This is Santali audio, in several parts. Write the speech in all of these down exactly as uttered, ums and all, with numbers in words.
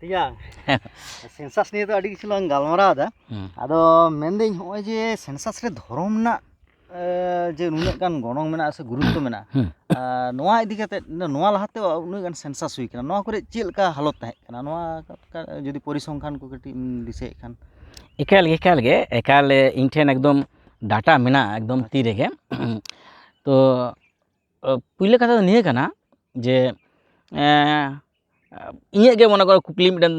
ᱴᱷᱤᱠ ᱜᱮᱭᱟ᱾ ᱥᱮᱱᱥᱟᱥ ᱱᱤᱭᱮ ᱫᱚ ᱟᱹᱰᱤ ᱠᱤᱪᱷᱩ ᱞᱟᱝ ᱜᱟᱞᱢᱟᱨᱟᱣ ᱮᱫᱟ᱾ ᱦᱩᱸ᱾ ᱟᱫᱚ ᱢᱮᱱᱫᱟᱹᱧ, ᱱᱚᱜᱼᱚᱭ ᱡᱮ ᱥᱮᱱᱥᱟᱥ ᱨᱮ ᱫᱷᱚᱨᱚᱢ ᱨᱮᱱᱟᱜ, ᱮ, ᱡᱮ ᱱᱩᱱᱟᱹᱜ ᱜᱟᱱ ᱜᱚᱱᱚᱝ ᱢᱮᱱᱟᱜᱼᱟ ᱥᱮ ᱜᱩᱨᱩᱛᱛᱚ ᱢᱮᱱᱟᱜᱼᱟ, ᱦᱩᱸ᱾ ᱮ, ᱱᱚᱣᱟ ᱤᱫᱤ ᱠᱟᱛᱮ, ᱱᱚᱣᱟ ᱞᱟᱦᱟᱛᱮ ᱩᱱᱟᱹᱜ ᱜᱟᱱ ᱥᱮᱱᱥᱟᱥ ᱦᱩᱭ ᱠᱟᱱᱟ, ᱱᱚᱣᱟ ᱠᱚᱨᱮ ᱪᱮᱫ ᱞᱮᱠᱟ ᱦᱟᱞᱚᱛ ᱛᱟᱦᱮᱸ ᱠᱟᱱᱟ? ᱱᱚᱣᱟ ᱠᱟ-, ᱡᱩᱫᱤ ᱯᱚᱨᱤᱥᱚᱝᱠᱷᱟᱱ ᱠᱚ ᱠᱟᱹᱴᱤᱡ ᱮᱢ ᱫᱤᱥᱟᱹᱭᱮᱫ ᱠᱷᱟᱱ᱾ ᱮᱠᱟᱞ ᱜᱮ, ᱮᱠᱟᱞ ᱜᱮ, ᱮᱠᱟᱞ, ᱮ, ᱤᱧ ᱴᱷᱮᱱ ᱮᱠᱫᱚᱢ ᱰᱟᱴᱟ ᱢᱮᱱᱟᱜᱼᱟ, ᱮᱠᱫᱚᱢ ᱛᱤ ᱨᱮᱜᱮ᱾ ᱛᱚ, ᱮ, ᱯᱩᱭᱞᱟᱹ ᱠᱟᱛᱷᱟ ᱫᱚ ᱱᱤᱭᱟᱹ ᱠᱟᱱᱟ ᱡᱮ, ᱮ, ᱤᱧᱟᱹᱜ ᱜᱮ ᱢᱚᱱᱮ ᱠᱚᱨᱚ ᱠᱩᱠᱞᱤ, ᱢᱤᱫᱴᱮᱱ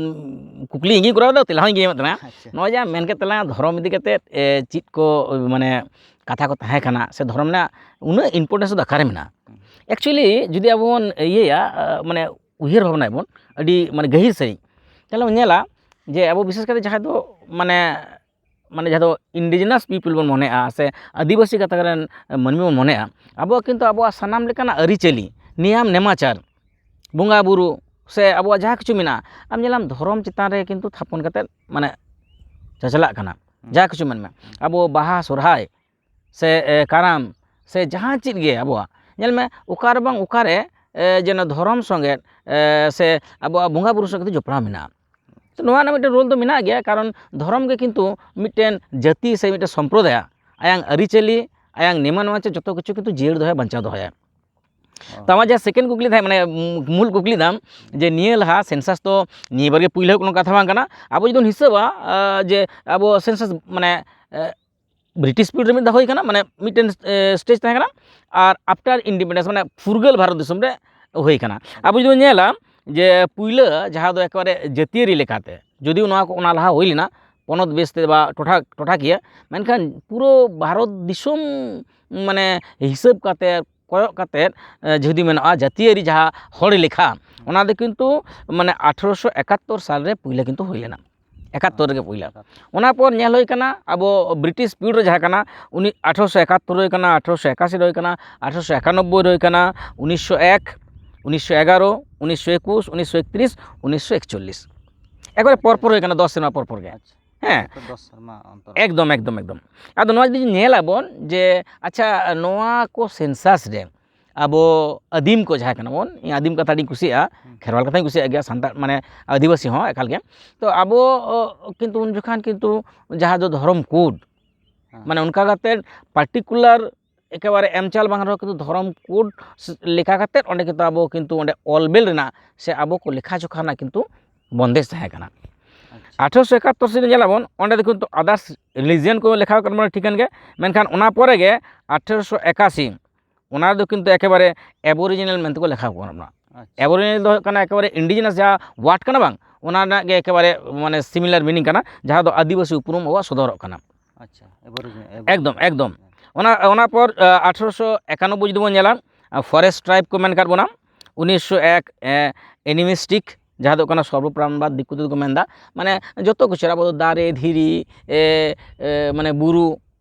ᱠᱩᱠᱞᱤ ᱤᱧ ᱜᱤᱧ ᱠᱚᱨᱟᱣ ᱮᱫᱟ, ᱛᱮᱞᱟ ᱦᱚᱸ ᱤᱧ ᱜᱮ ᱮᱢᱮᱫ ᱛᱟᱞᱟᱝᱟ᱾ ᱟᱪᱪᱷᱟ᱾ ᱱᱚᱜᱼᱚᱭ ᱡᱮ ᱟᱢ ᱢᱮᱱ ᱠᱮᱫ ᱛᱟᱞᱟᱝᱟ ᱫᱷᱚᱨᱚᱢ ᱤᱫᱤ ᱠᱟᱛᱮᱫ, ᱮ, ᱪᱮᱫ ᱠᱚ, ᱢᱟᱱᱮ, ᱠᱟᱛᱷᱟ ᱠᱚ ᱛᱟᱦᱮᱸ ᱠᱟᱱᱟ ᱥᱮ ᱫᱷᱚᱨᱚᱢ ᱨᱮᱱᱟᱜ ᱩᱱᱟᱹᱜ importance ᱫᱚ ᱚᱠᱟᱨᱮ ᱢᱮᱱᱟᱜᱼᱟ? ᱦᱩᱸ᱾ Actually, ᱡᱩᱫᱤ ᱟᱵᱚ ᱵᱚᱱ ᱤᱭᱟᱹᱭᱟ, ᱟ, ᱢᱟᱱᱮ, ᱩᱭᱦᱟᱹᱨ ᱵᱷᱟᱵᱽᱱᱟᱭᱟᱵᱚᱱ ᱟᱹᱰᱤ, ᱢᱟᱱᱮ, ᱜᱟᱹᱦᱤᱨ ᱥᱟᱺᱦᱤᱡ, ᱛᱟᱦᱚᱞᱮ ᱵᱚᱱ ᱧᱮᱞᱟ ᱡᱮ ᱟᱵᱚ ᱵᱤᱥᱮᱥ ᱠᱟᱛᱮ ᱡᱟᱦᱟᱸᱭ ᱫᱚ, ᱢᱟᱱᱮ, ᱢᱟᱱᱮ, ᱡᱟᱦᱟᱸ ᱫᱚ indigenous people ᱵᱚᱱ ᱢᱚᱱᱮᱜᱼᱟ ᱥᱮ ᱟᱹᱫᱤᱵᱟᱹᱥᱤ ᱜᱟᱛᱟᱠ ᱨᱮᱱ ᱢᱟᱹᱱᱢᱤ ᱵᱚᱱ ᱢᱚᱱᱮᱜᱼᱟ, ᱟᱵᱚᱣᱟᱜ ᱠᱤᱱᱛᱩ ᱟᱵᱚᱣᱟᱜ ᱥᱟᱱᱟᱢ ᱞᱮᱠᱟᱱᱟᱜ ᱟᱹᱨᱤᱪᱟᱹᱞᱤ, ᱱᱤᱭᱟᱢ ᱱᱮᱢᱟᱪᱟᱨ, ᱵᱚᱸᱜᱟ ᱵᱩᱨᱩ ᱥᱮ ᱟᱵᱚᱣᱟᱜ ᱡᱟᱦᱟᱸ ᱠᱤᱪᱷᱩ ᱢᱮᱱᱟᱜᱼᱟ, ᱟᱢ ᱧᱮᱞᱟᱢ ᱫᱷᱚᱨᱚᱢ ᱪᱮᱛᱟᱱ ᱨᱮ ᱠᱤᱱᱛᱩ ᱛᱷᱟᱯᱚᱱ ᱠᱟᱛᱮᱫ, ᱢᱟᱱᱮ, ᱪᱟᱪᱞᱟᱜ ᱠᱟᱱᱟ᱾ ᱦᱩᱸ᱾ ᱡᱟᱦᱟᱸ ᱠᱤᱪᱷᱩ ᱢᱮᱱ ᱢᱮ, ᱦᱩᱸ᱾ ᱟᱵᱚ ᱵᱟᱦᱟ, ᱥᱚᱨᱦᱟᱭ ᱥᱮ, ᱮ, ᱠᱟᱨᱟᱢ ᱥᱮ ᱡᱟᱦᱟᱸ ᱪᱮᱫ ᱜᱮ ᱟᱵᱚᱣᱟᱜ, ᱧᱮᱞ ᱢᱮ, ᱚᱠᱟ ᱨᱮ ᱵᱟᱝ ᱚᱠᱟᱨᱮ, ᱮ, ᱡᱮᱱᱚ ᱫᱷᱚᱨᱚᱢ ᱥᱚᱸᱜᱮ, ᱮ, ᱥᱮ ᱟᱵᱚᱣᱟᱜ ᱵᱚᱸᱜᱟ ᱵᱩᱨᱩ ᱥᱚᱸᱜᱮ ᱫᱚ ᱡᱚᱯᱲᱟᱣ ᱢᱮᱱᱟᱜᱼᱟ᱾ ᱛᱚ, ᱱᱚᱣᱟ ᱨᱮᱱᱟᱜ ᱢᱤᱫᱴᱮᱱ role ᱫᱚ ᱢᱮᱱᱟᱜ ᱜᱮᱭᱟ, ᱠᱟᱨᱚᱱ ᱫᱷᱚᱨᱚᱢ ᱜᱮ ᱠᱤᱱᱛᱩ ᱢᱤᱫᱴᱮᱱ ᱡᱟᱹᱛᱤ ᱥᱮ ᱢᱤᱫᱴᱮᱱ ᱥᱚᱢᱯᱨᱚᱫᱟᱭ, ᱟᱭᱟᱝ ᱟᱹᱨᱤᱪᱟᱹᱞᱤ, ᱟᱭᱟᱝ ᱱᱮᱢᱟ ᱱᱚᱣᱟ ᱪᱮ ᱡᱚᱛᱚ ᱠᱤᱪᱷᱩ ᱠᱤᱱᱛᱩ ᱡᱤᱭᱟᱹᱲ ᱫᱚᱦᱚᱭᱟ, ᱵᱟᱧᱪᱟᱣ ᱫᱚᱦᱚᱭᱟ᱾ ᱚ᱾ ᱛᱚ, ᱟᱢᱟᱜ ᱡᱟᱦᱟᱸ second ᱠᱩᱠᱞᱤ ᱛᱟᱦᱮᱸ, ᱢᱟᱱᱮ, ᱢᱩ-, ᱢᱩᱞ ᱠᱩᱠᱞᱤ ᱛᱟᱢ, ᱡᱮ ᱱᱤᱭᱟᱹ ᱞᱟᱦᱟ census ᱫᱚ ᱱᱤᱭᱟᱹ ᱵᱟᱨ ᱜᱮ ᱯᱩᱭᱞᱟᱹ ᱠᱳᱱᱳ ᱠᱟᱛᱷᱟ ᱵᱟᱝ ᱠᱟᱱᱟ᱾ ᱟᱵᱚ ᱡᱩᱫᱤ ᱵᱚᱱ ᱦᱤᱥᱟᱹᱵᱟ, ᱟ, ᱡᱮ ᱟᱵᱚ census, ᱢᱟᱱᱮ, ᱮ, British period ᱨᱮ ᱢᱤᱫ ᱫᱷᱟᱣ ᱦᱩᱭ ᱠᱟᱱᱟ, ᱢᱟᱱᱮ, ᱢᱤᱫᱴᱮᱱ, ᱮ, stage ᱛᱟᱦᱮᱸ ᱠᱟᱱᱟ, ᱟᱨ after independence, ᱢᱟᱱᱮ, ᱯᱷᱩᱨᱜᱟᱹᱞ ᱵᱷᱟᱨᱚᱛ ᱫᱤᱥᱚᱢ ᱨᱮ ᱦᱩᱭ ᱠᱟᱱᱟ᱾ ᱟᱵᱚ ᱡᱩᱫᱤ ᱵᱚᱱ ᱧᱮᱞᱟ ᱡᱮ ᱯᱩᱭᱞᱟᱹ ᱡᱟᱦᱟᱸ ᱫᱚ ᱮᱠᱮᱵᱟᱨᱮ ᱡᱟᱹᱛᱤᱭᱟᱹᱨᱤ ᱞᱮᱠᱟᱛᱮ, ᱡᱩᱫᱤ ᱱᱚᱣᱟ ᱠᱚ, ᱚᱱᱟ ᱞᱟᱦᱟ ᱦᱩᱭ ᱞᱮᱱᱟ ᱯᱚᱱᱚᱛ base ᱛᱮ ᱵᱟ ᱴᱚᱴᱷᱟ, ᱴᱚᱴᱷᱟᱠᱤᱭᱟᱹ, ᱢᱮᱱᱠᱷᱟᱱ ᱯᱩᱨᱟᱹ ᱵᱷᱟᱨᱚᱛ ᱫᱤᱥᱚᱢ, ᱢᱟᱱᱮ, ᱦᱤᱥᱟᱹᱵ ᱠᱟᱛᱮ, ᱠᱚᱭᱚᱜ ᱠᱟᱛᱮᱫ, ᱮ, ᱡᱩᱫᱤ ᱢᱮᱱᱚᱜᱼᱟ ᱡᱟᱹᱛᱤᱭᱟᱹᱨᱤ ᱡᱟᱦᱟᱸ ᱦᱚᱲ ᱞᱮᱠᱷᱟ, ᱚᱱᱟ ᱫᱚ ᱠᱤᱱᱛᱩ, ᱢᱟᱱᱮ, ᱟᱴᱷᱨᱚᱥᱚ ᱮᱠᱟᱛᱛᱳᱨ ᱥᱟᱞ ᱨᱮ ᱯᱩᱭᱞᱟᱹ ᱠᱤᱱᱛᱩ ᱦᱩᱭ ᱞᱮᱱᱟ, ᱮᱠᱟᱛᱛᱳᱨ ᱨᱮᱜᱮ ᱯᱩᱭᱞᱟᱹ᱾ ᱚᱱᱟ ᱯᱚᱨ ᱧᱮᱞ ᱦᱩᱭ ᱠᱟᱱᱟ, ᱟᱵᱚ British period ᱨᱮ ᱡᱟᱦᱟᱸ ᱠᱟᱱᱟ, ᱩᱱᱤ ᱟᱴᱷᱨᱚᱥᱚ ᱮᱠᱟᱛᱛᱳᱨ ᱨᱮ ᱦᱩᱭ ᱠᱟᱱᱟ, ᱟᱴᱷᱨᱚᱥᱚ ᱮᱠᱟᱥᱤ ᱨᱮ ᱦᱩᱭ ᱠᱟᱱᱟ, ᱟᱴᱷᱨᱚᱥᱚ ᱮᱠᱟᱱᱚᱵᱵᱳᱭ ᱨᱮ ᱦᱩᱭ ᱠᱟᱱᱟ, ᱩᱱᱤᱥᱥᱚ ᱮᱠ, ᱩᱱᱤᱥᱥᱚ ᱮᱜᱟᱨᱚ, ᱩᱱᱤᱥᱥᱚ ᱮᱠᱩᱥ, ᱩᱱᱤᱥᱥᱚ ᱮᱠᱛᱨᱤᱥ, ᱩᱱᱤᱥᱥᱚ ᱮᱠᱪᱚᱞᱞᱤᱥ᱾ ᱮᱠᱵᱟᱨᱮ ᱯᱚᱨ ᱯᱚᱨ ᱦᱩᱭ ᱠᱟᱱᱟ, ᱫᱚᱥ ᱥᱮᱨᱢᱟ ᱯᱚᱨ ᱯᱚᱨ ᱜᱮ᱾ ᱟᱪᱪᱷᱟ᱾ ᱦᱮᱸ᱾ ᱫᱚᱥ ᱥᱮᱨᱢᱟ ᱚᱱᱛᱚᱨ᱾ ᱮᱠᱫᱚᱢ, ᱮᱠᱫᱚᱢ, ᱮᱠᱫᱚᱢ᱾ ᱟᱫᱚ ᱱᱚᱣᱟ ᱡᱩᱫᱤ ᱧᱮᱞ ᱟᱵᱚᱱ ᱡᱮ, ᱟᱪᱪᱷᱟ, ᱱᱚᱣᱟ ᱠᱚ census ᱨᱮ ᱟᱵᱚ ᱟᱹᱫᱤᱢ ᱠᱚ ᱡᱟᱦᱟᱸᱭ ᱠᱟᱱᱟ ᱵᱚᱱ, ᱤᱧ ᱟᱹᱫᱤᱢ ᱠᱟᱛᱷᱟ ᱟᱹᱰᱤᱧ ᱠᱩᱥᱤᱭᱟᱜᱼᱟ, ᱦᱩᱸ᱾ ᱠᱷᱮᱨᱣᱟᱞ ᱠᱟᱛᱷᱟᱧ ᱠᱩᱥᱤᱭᱟᱜ ᱜᱮᱭᱟ, ᱥᱟᱱᱛᱟᱲ ᱢᱟᱱᱮ ᱟᱹᱫᱤᱵᱟᱹᱥᱤ ᱦᱚᱸ ᱮᱠᱟᱞ ᱜᱮ᱾ ᱛᱚ ᱟᱵᱚ ᱚ, ᱠᱤᱱᱛᱩ ᱩᱱ ᱡᱚᱠᱷᱟᱱ ᱠᱤᱱᱛᱩ ᱡᱟᱦᱟᱸ ᱫᱚ ᱫᱷᱚᱨᱚᱢ ᱠᱳᱰ, ᱦᱮᱸ᱾ ᱢᱟᱱᱮ ᱚᱱᱠᱟ ᱠᱟᱛᱮ ᱯᱟᱨᱴᱤᱠᱩᱞᱟᱨ ᱮᱠᱮᱵᱟᱨᱮ ᱮᱢ ᱪᱟᱞ ᱵᱟᱝ ᱨᱮᱦᱚᱸ ᱠᱤᱱᱛᱩ ᱫᱷᱚᱨᱚᱢ ᱠᱳᱰ ᱞᱮᱠᱟ ᱠᱟᱛᱮ ᱚᱸᱰᱮ ᱠᱤᱱᱛᱩ ᱟᱵᱚ ᱠᱤᱱᱛᱩ ᱚᱸᱰᱮ ᱚᱞ ᱵᱮᱞ ᱨᱮᱱᱟᱜ ᱥᱮ ᱟᱵᱚ ᱠᱚ ᱞᱮᱠᱷᱟ ᱡᱚᱠᱷᱟ ᱨᱮᱱᱟᱜ ᱠᱤᱱᱛᱩ ᱵᱚᱱᱫᱮᱡᱽ ᱛᱟᱦᱮᱸ ᱠᱟᱱᱟ᱾ ᱟᱪᱪᱷᱟ᱾ ᱟᱴᱷᱨᱚᱥᱚ ᱮᱠᱟᱛᱛᱳᱨ ᱥᱤᱫ ᱧᱮᱞᱟᱵᱚᱱ, ᱚᱸᱰᱮ ᱫᱚ ᱠᱤᱱᱛᱩ ᱟᱫᱟᱨᱥ ᱨᱤᱞᱤᱡᱤᱭᱚᱱ ᱠᱚ ᱞᱮᱠᱷᱟ ᱟᱠᱟᱫ ᱵᱚᱱᱟ, ᱴᱷᱤᱠᱟᱹᱱ ᱜᱮ᱾ ᱢᱮᱱᱠᱷᱟᱱ ᱚᱱᱟ ᱯᱚᱨᱮ ᱜᱮ ᱟᱴᱷᱨᱚᱥᱚ ᱮᱠᱟᱥᱤ, ᱚᱱᱟ ᱫᱚ ᱠᱤᱱᱛᱩ ᱮᱠᱮᱵᱟᱨᱮ ᱮᱵᱳᱨᱤᱡᱤᱱᱟᱞ ᱢᱮᱱᱛᱮ ᱠᱚ ᱞᱮᱠᱷᱟ ᱠᱚ ᱠᱟᱱᱟ᱾ ᱟᱪᱪᱷᱟ᱾ ᱮᱵᱳᱨᱤᱡᱤᱱᱟᱞ ᱫᱚ ᱦᱩᱭᱩᱜ ᱠᱟᱱᱟ ᱮᱠᱮᱵᱟᱨᱮ ᱤᱱᱰᱤᱡᱤᱱᱟᱥ ᱡᱟᱦᱟᱸ ᱣᱟᱨᱰ ᱠᱟᱱᱟ ᱵᱟᱝ, ᱚᱱᱟ ᱨᱮᱱᱟᱜ ᱜᱮ ᱮᱠᱮᱵᱟᱨᱮ ᱢᱟᱱᱮ ᱥᱤᱢᱤᱞᱟᱨ ᱢᱤᱱᱤᱝ ᱠᱟᱱᱟ, ᱡᱟᱦᱟᱸ ᱫᱚ ᱟᱹᱫᱤᱵᱟᱹᱥᱤ ᱩᱯᱨᱩᱢ ᱟᱵᱚᱣᱟᱜ ᱥᱚᱫᱚᱨᱚᱜ ᱠᱟᱱᱟ᱾ ᱟᱪᱪᱷᱟ, ᱮᱵᱳᱨᱤᱡᱤᱱᱟᱞ, ᱮᱵᱳᱨᱤᱡᱤᱱᱟᱞ᱾ ᱮᱠᱫᱚᱢ, ᱮᱠᱫᱚᱢ᱾ ᱚᱱᱟ, ᱚᱱᱟ ᱯᱚᱨ, ᱟ, ᱟᱴᱷᱨᱚᱥᱚ ᱮᱠᱟᱱᱚᱵᱵᱳᱭ ᱡᱩᱫᱤ ᱵᱚᱱ ᱧᱮᱞᱟ, ᱟ, ᱯᱷᱚᱨᱮᱥᱴ ᱴᱨᱟᱭᱤᱵᱽ ᱠᱚ ᱢᱮᱱ ᱟᱠᱟᱫ ᱵᱚᱱᱟ, ᱩᱱᱤᱥᱥᱚ ᱮᱠ, ᱮ, ᱮᱱᱤᱢᱤᱥᱴᱤᱠ, ᱡᱟᱦᱟᱸ ᱫᱚ ᱠᱟᱱᱟ ᱥᱚᱨᱵᱚ ᱯᱨᱟᱱᱵᱟᱫ, ᱫᱤᱠᱩ ᱛᱮᱫᱚ ᱠᱚ ᱢᱮᱱᱫᱟ, ᱢᱟᱱᱮ ᱡᱚᱛᱚ ᱠᱤᱪᱷᱩ ᱟᱵᱚ ᱫᱚ ᱫᱟᱨᱮ, ᱫᱷᱤᱨᱤ, ᱮ, ᱮ, ᱢᱟᱱᱮ ᱵᱩᱨᱩ,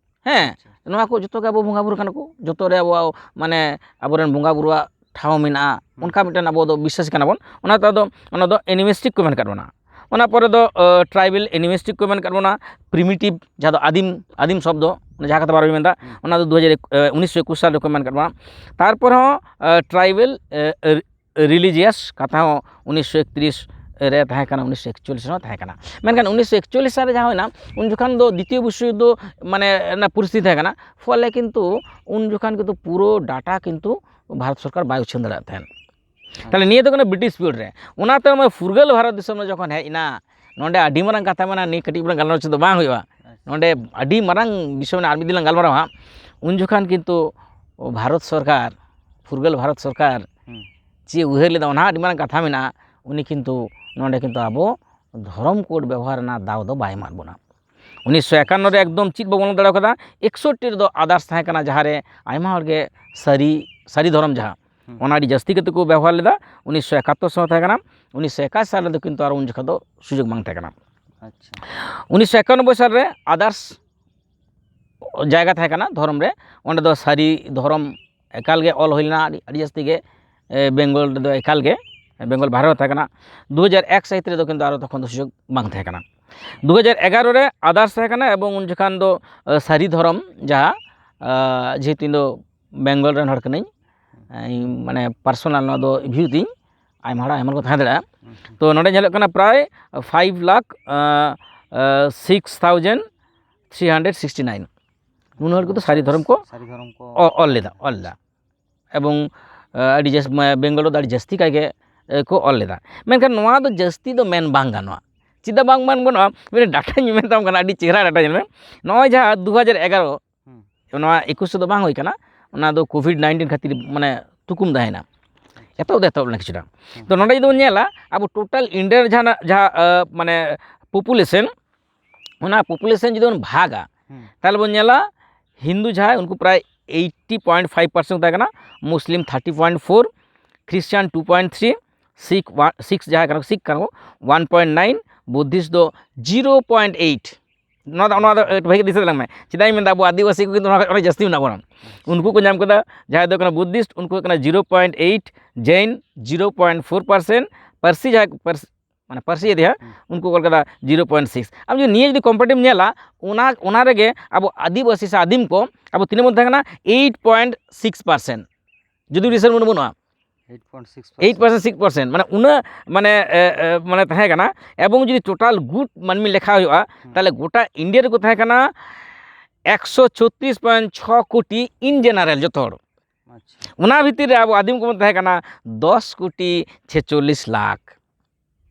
ᱦᱮᱸ, ᱟᱪᱪᱷᱟ᱾ ᱱᱚᱣᱟ ᱠᱚ ᱡᱚᱛᱚ ᱜᱮ ᱟᱵᱚ ᱵᱚᱸᱜᱟ ᱵᱩᱨᱩ ᱠᱟᱱᱟ ᱠᱚ, ᱡᱚᱛᱚ ᱨᱮ ᱟᱵᱚ ᱢᱟᱱᱮ ᱟᱵᱚᱨᱮᱱ ᱵᱚᱸᱜᱟ ᱵᱩᱨᱩᱣᱟᱜ ᱴᱷᱟᱶ ᱢᱮᱱᱟᱜᱼᱟ, ᱦᱩᱸ᱾ ᱚᱱᱠᱟ ᱢᱤᱫᱴᱮᱱ ᱟᱵᱚ ᱫᱚ ᱵᱤᱥᱥᱟᱹᱥ ᱠᱟᱱᱟ ᱵᱚᱱ᱾ ᱚᱱᱟ ᱫᱚ ᱟᱫᱚ, ᱚᱱᱟ ᱫᱚ ᱮᱱᱤᱢᱤᱥᱴᱤᱠ ᱠᱚ ᱢᱮᱱ ᱟᱠᱟᱫ ᱵᱚᱱᱟ᱾ ᱚᱱᱟ ᱯᱚᱨᱮ ᱫᱚ, ᱟ, ᱴᱨᱟᱭᱵᱮᱞ ᱮᱱᱤᱢᱤᱥᱴᱤᱠ ᱠᱚ ᱢᱮᱱ ᱟᱠᱟᱫ ᱵᱚᱱᱟ, ᱯᱨᱤᱢᱤᱴᱤᱵᱽ, ᱡᱟᱦᱟᱸ ᱫᱚ ᱟᱹᱫᱤᱢ, ᱟᱹᱫᱤᱢ ᱥᱚᱵᱫᱚ, ᱚᱱᱟ ᱡᱟᱦᱟᱸ ᱠᱟᱛᱷᱟ ᱵᱟᱨ ᱵᱤᱱ ᱢᱮᱱᱫᱟ, ᱦᱩᱸ᱾ ᱚᱱᱟ ᱫᱚ ᱫᱩ ᱦᱟᱡᱟᱨ, ᱮ, ᱩᱱᱤᱥᱥᱚ ᱮᱠᱩᱥ ᱥᱟᱞ ᱨᱮᱠᱚ ᱢᱮᱱ ᱟᱠᱟᱫ ᱵᱚᱱᱟ᱾ ᱛᱟᱨᱯᱚᱨ ᱦᱚᱸ, ᱟ, ᱴᱨᱟᱭᱵᱮᱞ, ᱮ, ᱨᱤᱞᱤᱡᱤᱭᱟᱥ ᱠᱟᱛᱷᱟ ᱦᱚᱸ ᱩᱱᱤᱥᱥᱚ ᱮᱠᱛᱨᱤᱥ ᱨᱮ ᱛᱟᱦᱮᱸ ᱠᱟᱱᱟ, ᱩᱱᱤᱥᱥᱚ ᱮᱠᱪᱚᱞᱞᱤᱥ ᱨᱮᱦᱚᱸ ᱛᱟᱦᱮᱸ ᱠᱟᱱᱟ᱾ ᱢᱮᱱᱠᱷᱟᱱ ᱩᱱᱤᱥᱥᱚ ᱮᱠᱪᱚᱞᱞᱤᱥ ᱥᱟᱞ ᱨᱮ ᱡᱟᱦᱟᱸ ᱦᱩᱭᱱᱟ, ᱩᱱ ᱡᱚᱠᱷᱟᱱ ᱫᱚ ᱫᱤᱛᱤᱭᱚ ᱵᱤᱥᱥᱚ ᱡᱩᱫᱽᱫᱷᱚ ᱢᱟᱱᱮ ᱨᱮᱱᱟᱜ ᱯᱚᱨᱤᱥᱛᱷᱤᱛᱤ ᱛᱟᱦᱮᱸ ᱠᱟᱱᱟ, ᱯᱷᱚᱞᱮ ᱠᱤᱱᱛᱩ ᱩᱱ ᱡᱚᱠᱷᱟᱱ ᱠᱤᱱᱛᱩ ᱯᱩᱨᱟᱹ ᱰᱟᱴᱟ ᱠᱤᱱᱛᱩ ᱵᱷᱟᱨᱚᱛ ᱥᱚᱨᱠᱟᱨ ᱵᱟᱭ ᱩᱪᱷᱟᱹᱱ ᱫᱟᱲᱮᱭᱟᱜ ᱛᱟᱦᱮᱸᱱ᱾ ᱛᱟᱦᱞᱮ ᱱᱤᱭᱟᱹ ᱫᱚ ᱠᱟᱱᱟ ᱵᱨᱤᱴᱤᱥ ᱯᱤᱨᱤᱭᱳᱰ ᱨᱮ᱾ ᱚᱱᱟᱛᱮ ᱱᱚᱜᱼᱚᱭ ᱯᱷᱩᱨᱜᱟᱹᱞ ᱵᱷᱟᱨᱚᱛ ᱫᱤᱥᱚᱢ ᱨᱮ ᱡᱚᱠᱷᱚᱱ ᱦᱮᱡ ᱮᱱᱟ, ᱱᱚᱰᱮ ᱟᱹᱰᱤ ᱢᱟᱨᱟᱝ ᱠᱟᱛᱷᱟ ᱢᱮᱱᱟᱜᱼᱟ, ᱱᱤᱭᱟᱹ ᱠᱟᱹᱴᱤᱡ ᱵᱚᱱ ᱜᱟᱞᱢᱟᱨᱟᱣ ᱦᱚᱪᱚ ᱫᱚ ᱵᱟᱝ ᱦᱩᱭᱩᱜᱼᱟ᱾ ᱟᱪᱪᱷᱟ᱾ ᱱᱚᱰᱮ ᱟᱹᱰᱤ ᱢᱟᱨᱟᱝ ᱵᱤᱥᱚᱭ ᱢᱮᱱᱟᱜᱼᱟ, ᱟᱨ ᱢᱤᱫ ᱫᱤᱱ ᱞᱟᱝ ᱜᱟᱞᱢᱟᱨᱟᱣᱟ ᱦᱟᱸᱜ᱾ ᱩᱱ ᱡᱚᱠᱷᱟᱱ ᱠᱤᱱᱛᱩ ᱵᱷᱟᱨᱚᱛ ᱥᱚᱨᱠᱟᱨ, ᱯᱷᱩᱨᱜᱟᱹᱞ ᱵᱷᱟᱨᱚᱛ ᱥᱚᱨᱠᱟᱨ ᱦᱩᱸ᱾ ᱪᱮᱫ ᱩᱭᱦᱟᱹᱨ ᱞᱮᱫᱟ, ᱚᱱᱟ ᱦᱚᱸ ᱟᱹᱰᱤ ᱢᱟᱨᱟᱝ ᱠᱟᱛᱷᱟ ᱢᱮᱱᱟᱜᱼᱟ᱾ ᱩᱱᱤ ᱠᱤᱱᱛᱩ ᱱᱚᱰᱮ ᱠᱤᱱᱛᱩ ᱟᱵᱚ ᱫᱷᱚᱨᱚᱢ ᱠᱳᱰ ᱵᱮᱵᱚᱦᱟᱨ ᱨᱮᱱᱟᱜ ᱫᱟᱣ ᱫᱚ ᱵᱟᱭ ᱮᱢᱟᱫ ᱵᱚᱱᱟ᱾ ᱩᱱᱤᱥᱥᱚ ᱮᱠᱟᱱᱱᱚ ᱨᱮ ᱮᱠᱫᱚᱢ ᱪᱮᱫ ᱵᱟᱵᱚᱱ ᱚᱞ ᱫᱟᱲᱮ ᱠᱟᱫᱟ᱾ ᱮᱠᱥᱚᱴᱴᱤ ᱨᱮᱫᱚ ᱟᱫᱟᱨᱥ ᱛᱟᱦᱮᱸ ᱠᱟᱱᱟ, ᱡᱟᱦᱟᱸ ᱨᱮ ᱟᱭᱢᱟ ᱦᱚᱲ ᱜᱮ ᱥᱟᱹᱨᱤ, ᱥᱟᱹᱨᱤ ᱫᱷᱚᱨᱚᱢ ᱡᱟᱦᱟᱸ, ᱦᱩᱸ᱾ ᱚᱱᱟ ᱟᱹᱰᱤ ᱡᱟᱹᱥᱛᱤ ᱠᱟᱛᱮ ᱠᱚ ᱵᱮᱵᱚᱦᱟᱨ ᱞᱮᱫᱟ᱾ ᱩᱱᱤᱥᱥᱚ ᱮᱠᱟᱛᱛᱳᱨ ᱥᱚᱢᱚᱭ ᱛᱟᱦᱮᱸ ᱠᱟᱱᱟ, ᱩᱱᱤᱥᱥᱚ ᱮᱠᱟᱥᱤ ᱥᱟᱞ ᱨᱮᱫᱚ ᱠᱤᱱᱛᱩ ᱟᱨ ᱩᱱ ᱡᱚᱠᱷᱚᱱ ᱫᱚ ᱥᱩᱡᱳᱜᱽ ᱵᱟᱝ ᱛᱟᱦᱮᱸ ᱠᱟᱱᱟ᱾ ᱟᱪᱪᱷᱟ᱾ ᱩᱱᱤᱥᱥᱚ ᱮᱠᱟᱱᱚᱵᱵᱳᱭ ᱥᱟᱞ ᱨᱮ ᱟᱫᱟᱨᱥ ᱡᱟᱭᱜᱟ ᱛᱟᱦᱮᱸ ᱠᱟᱱᱟ ᱫᱷᱚᱨᱚᱢ ᱨᱮ, ᱚᱸᱰᱮ ᱫᱚ ᱥᱟᱹᱨᱤ ᱫᱷᱚᱨᱚᱢ ᱮᱠᱟᱞ ᱜᱮ ᱚᱞ ᱦᱩᱭ ᱞᱮᱱᱟ, ᱟᱹᱰᱤ, ᱟᱹᱰᱤ ᱡᱟᱹᱥᱛᱤ ᱜᱮ, ᱮ, ᱵᱮᱝᱜᱚᱞ ᱨᱮᱫᱚ ᱮᱠᱟᱞ ᱜᱮ, ᱵᱮᱝᱜᱚᱞ ᱵᱷᱟᱨᱚᱛ ᱛᱟᱦᱮᱸ ᱠᱟᱱᱟ᱾ ᱫᱩ ᱦᱟᱡᱟᱨ ᱮᱠ ᱥᱟᱹᱦᱤᱛ ᱨᱮᱫᱚ ᱠᱤᱱᱛᱩ ᱟᱨᱚ ᱛᱚᱠᱷᱚᱱ ᱫᱚ ᱥᱩᱡᱳᱜᱽ ᱵᱟᱝ ᱛᱟᱦᱮᱸ ᱠᱟᱱᱟ᱾ ᱫᱩ ᱦᱟᱡᱟᱨ ᱮᱜᱟᱨᱚ ᱨᱮ ᱟᱫᱟᱨᱥ ᱛᱟᱦᱮᱸ ᱠᱟᱱᱟ, ᱮᱵᱚᱝ ᱩᱱ ᱡᱚᱠᱷᱟᱱ ᱫᱚ, ᱮ, ᱥᱟᱹᱨᱤ ᱫᱷᱚᱨᱚᱢ ᱡᱟᱦᱟᱸ, ᱮ, ᱡᱮᱦᱮᱛᱩ ᱤᱧ ᱫᱚ ᱵᱮᱝᱜᱚᱞ ᱨᱮᱱ ᱦᱚᱲ ᱠᱟᱹᱱᱟᱹᱧ, ᱤᱧ ᱢᱟᱱᱮ personal ᱱᱚᱣᱟ ᱫᱚ view ᱛᱤᱧ, ᱟᱭᱢᱟ ᱦᱚᱲᱟᱜ ᱟᱭᱢᱟ ᱨᱚᱠᱚᱢ ᱛᱟᱦᱮᱸ ᱫᱟᱲᱮᱭᱟᱜᱼᱟ᱾ ᱛᱚ ᱱᱚᱰᱮ ᱧᱮᱞᱚᱜ ᱠᱟᱱᱟ ᱯᱨᱟᱭ five lakh six thousand three hundred sixty nine, ᱱᱩᱱᱟᱹᱜ ᱦᱚᱲ ᱠᱚᱫᱚ ᱥᱟᱹᱨᱤ ᱫᱷᱚᱨᱚᱢ ᱠᱚ ᱥᱟᱹᱨᱤ ᱫᱷᱚᱨᱚᱢ ᱠᱚ ᱚ-, ᱚᱞ ᱞᱮᱫᱟ, ᱚᱞ ᱞᱮᱫᱟ᱾ ᱮᱵᱚᱝ ᱟᱹᱰᱤ ᱡᱟᱹᱥᱛᱤ ᱵᱮᱝᱜᱚᱞ ᱨᱮᱫᱚ ᱟᱹᱰᱤ ᱡᱟᱹᱥᱛᱤ ᱠᱟᱭ ᱜᱮ ᱠᱚ ᱚᱞ ᱞᱮᱫᱟ᱾ ᱢᱮᱱᱠᱷᱟᱱ ᱱᱚᱣᱟ ᱫᱚ ᱡᱟᱹᱥᱛᱤ ᱫᱚ ᱢᱮᱱ ᱵᱟᱝ ᱜᱟᱱᱚᱜᱼᱟ᱾ ᱪᱮᱫᱟᱜ ᱵᱟᱝ ᱢᱮᱱ ᱜᱟᱱᱚᱜᱼᱟ? ᱢᱤᱫᱴᱮᱱ ᱰᱟᱴᱟᱧ ᱢᱮᱛᱟᱢ ᱠᱟᱱᱟ, ᱟᱹᱰᱤ ᱪᱮᱦᱨᱟ ᱰᱟᱴᱟ ᱧᱮᱞ ᱢᱮ᱾ ᱱᱚᱜᱼᱚᱭ ᱡᱟᱦᱟᱸ ᱫᱩ ᱦᱟᱡᱟᱨ ᱮᱜᱟᱨᱚ, ᱱᱚᱣᱟ ᱮᱠᱩᱥ ᱨᱮᱫᱚ ᱵᱟᱝ ᱦᱩᱭ ᱠᱟᱱᱟ, ᱚᱱᱟ ᱫᱚ ᱠᱳᱵᱷᱤᱰ ᱱᱟᱭᱤᱱᱴᱤᱱ ᱠᱷᱟᱹᱛᱤᱨ ᱢᱟᱱᱮ ᱛᱩᱠᱩᱢ ᱛᱟᱦᱮᱸᱭᱮᱱᱟ, ᱮᱛᱚᱦᱚᱵ ᱫᱚ ᱮᱛᱚᱦᱚᱵ ᱞᱮᱱᱟ ᱠᱤᱪᱷᱩᱴᱟ᱾ ᱛᱚ ᱱᱚᱰᱮ ᱡᱩᱫᱤ ᱵᱚᱱ ᱧᱮᱞᱟ, ᱟᱵᱚ total India ᱨᱮ ᱡᱟᱦᱟᱸ ᱡᱟᱦᱟᱸ ᱢᱟᱱᱮ population, ᱚᱱᱟ population ᱡᱩᱫᱤ ᱵᱚᱱ ᱵᱷᱟᱜᱟ, ᱛᱟᱦᱚᱞᱮ ᱵᱚᱱ ᱧᱮᱞᱟ ᱦᱤᱱᱫᱩ ᱡᱟᱦᱟᱸᱭ, ᱩᱱᱠᱩ ᱯᱨᱟᱭ eighty point five percent ᱠᱚ ᱛᱟᱦᱮᱸ ᱠᱟᱱᱟ, ᱢᱩᱥᱞᱤᱢ thirty point four, Christian two point three, ᱥᱤᱠᱷ ᱥᱤᱠᱷ ᱡᱟᱦᱟᱸᱭ ᱠᱟᱱᱟ ᱠᱚ, ᱥᱤᱠᱷ ᱠᱟᱱᱟ ᱠᱚ one point nine, Buddhist ᱫᱚ zero point eight᱾ ᱱᱚᱣᱟ ᱫᱚ ᱱᱚᱣᱟ ᱫᱚ ᱵᱷᱟᱹᱜᱤ ᱫᱤᱥᱟᱹ ᱛᱟᱞᱟᱝ ᱢᱮ, ᱪᱮᱫᱟᱜ ᱤᱧ ᱢᱮᱱᱫᱟ ᱟᱵᱚ ᱟᱹᱫᱤᱵᱟᱹᱥᱤ ᱠᱚ ᱠᱤᱱᱛᱩ ᱱᱚᱣᱟ ᱠᱷᱚᱱ ᱡᱟᱹᱥᱛᱤ ᱢᱮᱱᱟᱜ ᱵᱚᱱᱟ᱾ ᱩᱱᱠᱩ ᱠᱚ ᱧᱟᱢ ᱠᱮᱫᱟ, ᱡᱟᱦᱟᱸᱭ ᱫᱚ ᱠᱟᱱᱟ Buddhist, ᱩᱱᱠᱩ ᱦᱩᱭᱩᱜ ᱠᱟᱱᱟ zero point eight, Jain zero point four percent, ᱯᱟᱹᱨᱥᱤ ᱡᱟᱦᱟᱸᱭ ᱯᱟᱹᱨᱥᱤ ᱢᱟᱱᱮ ᱯᱟᱹᱨᱥᱤ ᱤᱫᱤᱭᱟ, ᱩᱱᱠᱩ ᱚᱞ ᱠᱟᱫᱟ zero point six᱾ ᱟᱢ ᱡᱩᱫᱤ ᱱᱤᱭᱟᱹ ᱡᱩᱫᱤ comparative ᱧᱮᱞᱟ, ᱚᱱᱟ ᱚᱱᱟ ᱨᱮᱜᱮ ᱟᱵᱚ ᱟᱹᱫᱤᱵᱟᱹᱥᱤ ᱥᱮ ᱟᱹᱫᱤᱢ ᱠᱚ, ᱟᱵᱚ ᱛᱤᱱᱟᱹᱜ ᱵᱚᱱ ᱛᱟᱦᱮᱸ ᱠᱟᱱᱟ? Eight point six percent᱾ ᱡᱩᱫᱤ ᱨᱤᱥᱟᱨᱪ ᱵᱚᱱ ᱵᱟᱹᱱᱩᱜᱼᱟ, eight point six percent᱾ Eight percent, six percent, ᱢᱟᱱᱮ ᱩᱱᱟᱹᱜ ᱢᱟᱱᱮ ᱮ, ᱮ, ᱢᱟᱱᱮ ᱛᱟᱦᱮᱸ ᱠᱟᱱᱟ᱾ ᱮᱵᱚᱝ ᱡᱩᱫᱤ total ᱜᱩᱴ ᱢᱟᱹᱱᱢᱤ ᱞᱮᱠᱷᱟ ᱦᱩᱭᱩᱜᱼᱟ, ᱛᱟᱦᱚᱞᱮ ᱜᱚᱴᱟ ᱤᱱᱰᱤᱭᱟ ᱨᱮᱠᱚ ᱛᱟᱦᱮᱸ ᱠᱟᱱᱟ ᱮᱠᱥᱚ ᱪᱷᱚᱛᱨᱤᱥ point ᱪᱷᱚ ᱠᱳᱴᱤ in general ᱡᱚᱛᱚ ᱦᱚᱲ᱾ ᱚᱱᱟ ᱵᱷᱤᱛᱤᱨ ᱨᱮ ᱟᱵᱚ ᱟᱹᱫᱤᱢ ᱠᱚᱵᱚᱱ ᱛᱟᱦᱮᱸ ᱠᱟᱱᱟ ᱫᱚᱥ ᱠᱳᱴᱤ ᱪᱷᱮᱪᱚᱞᱞᱤᱥ ᱞᱟᱠᱷ᱾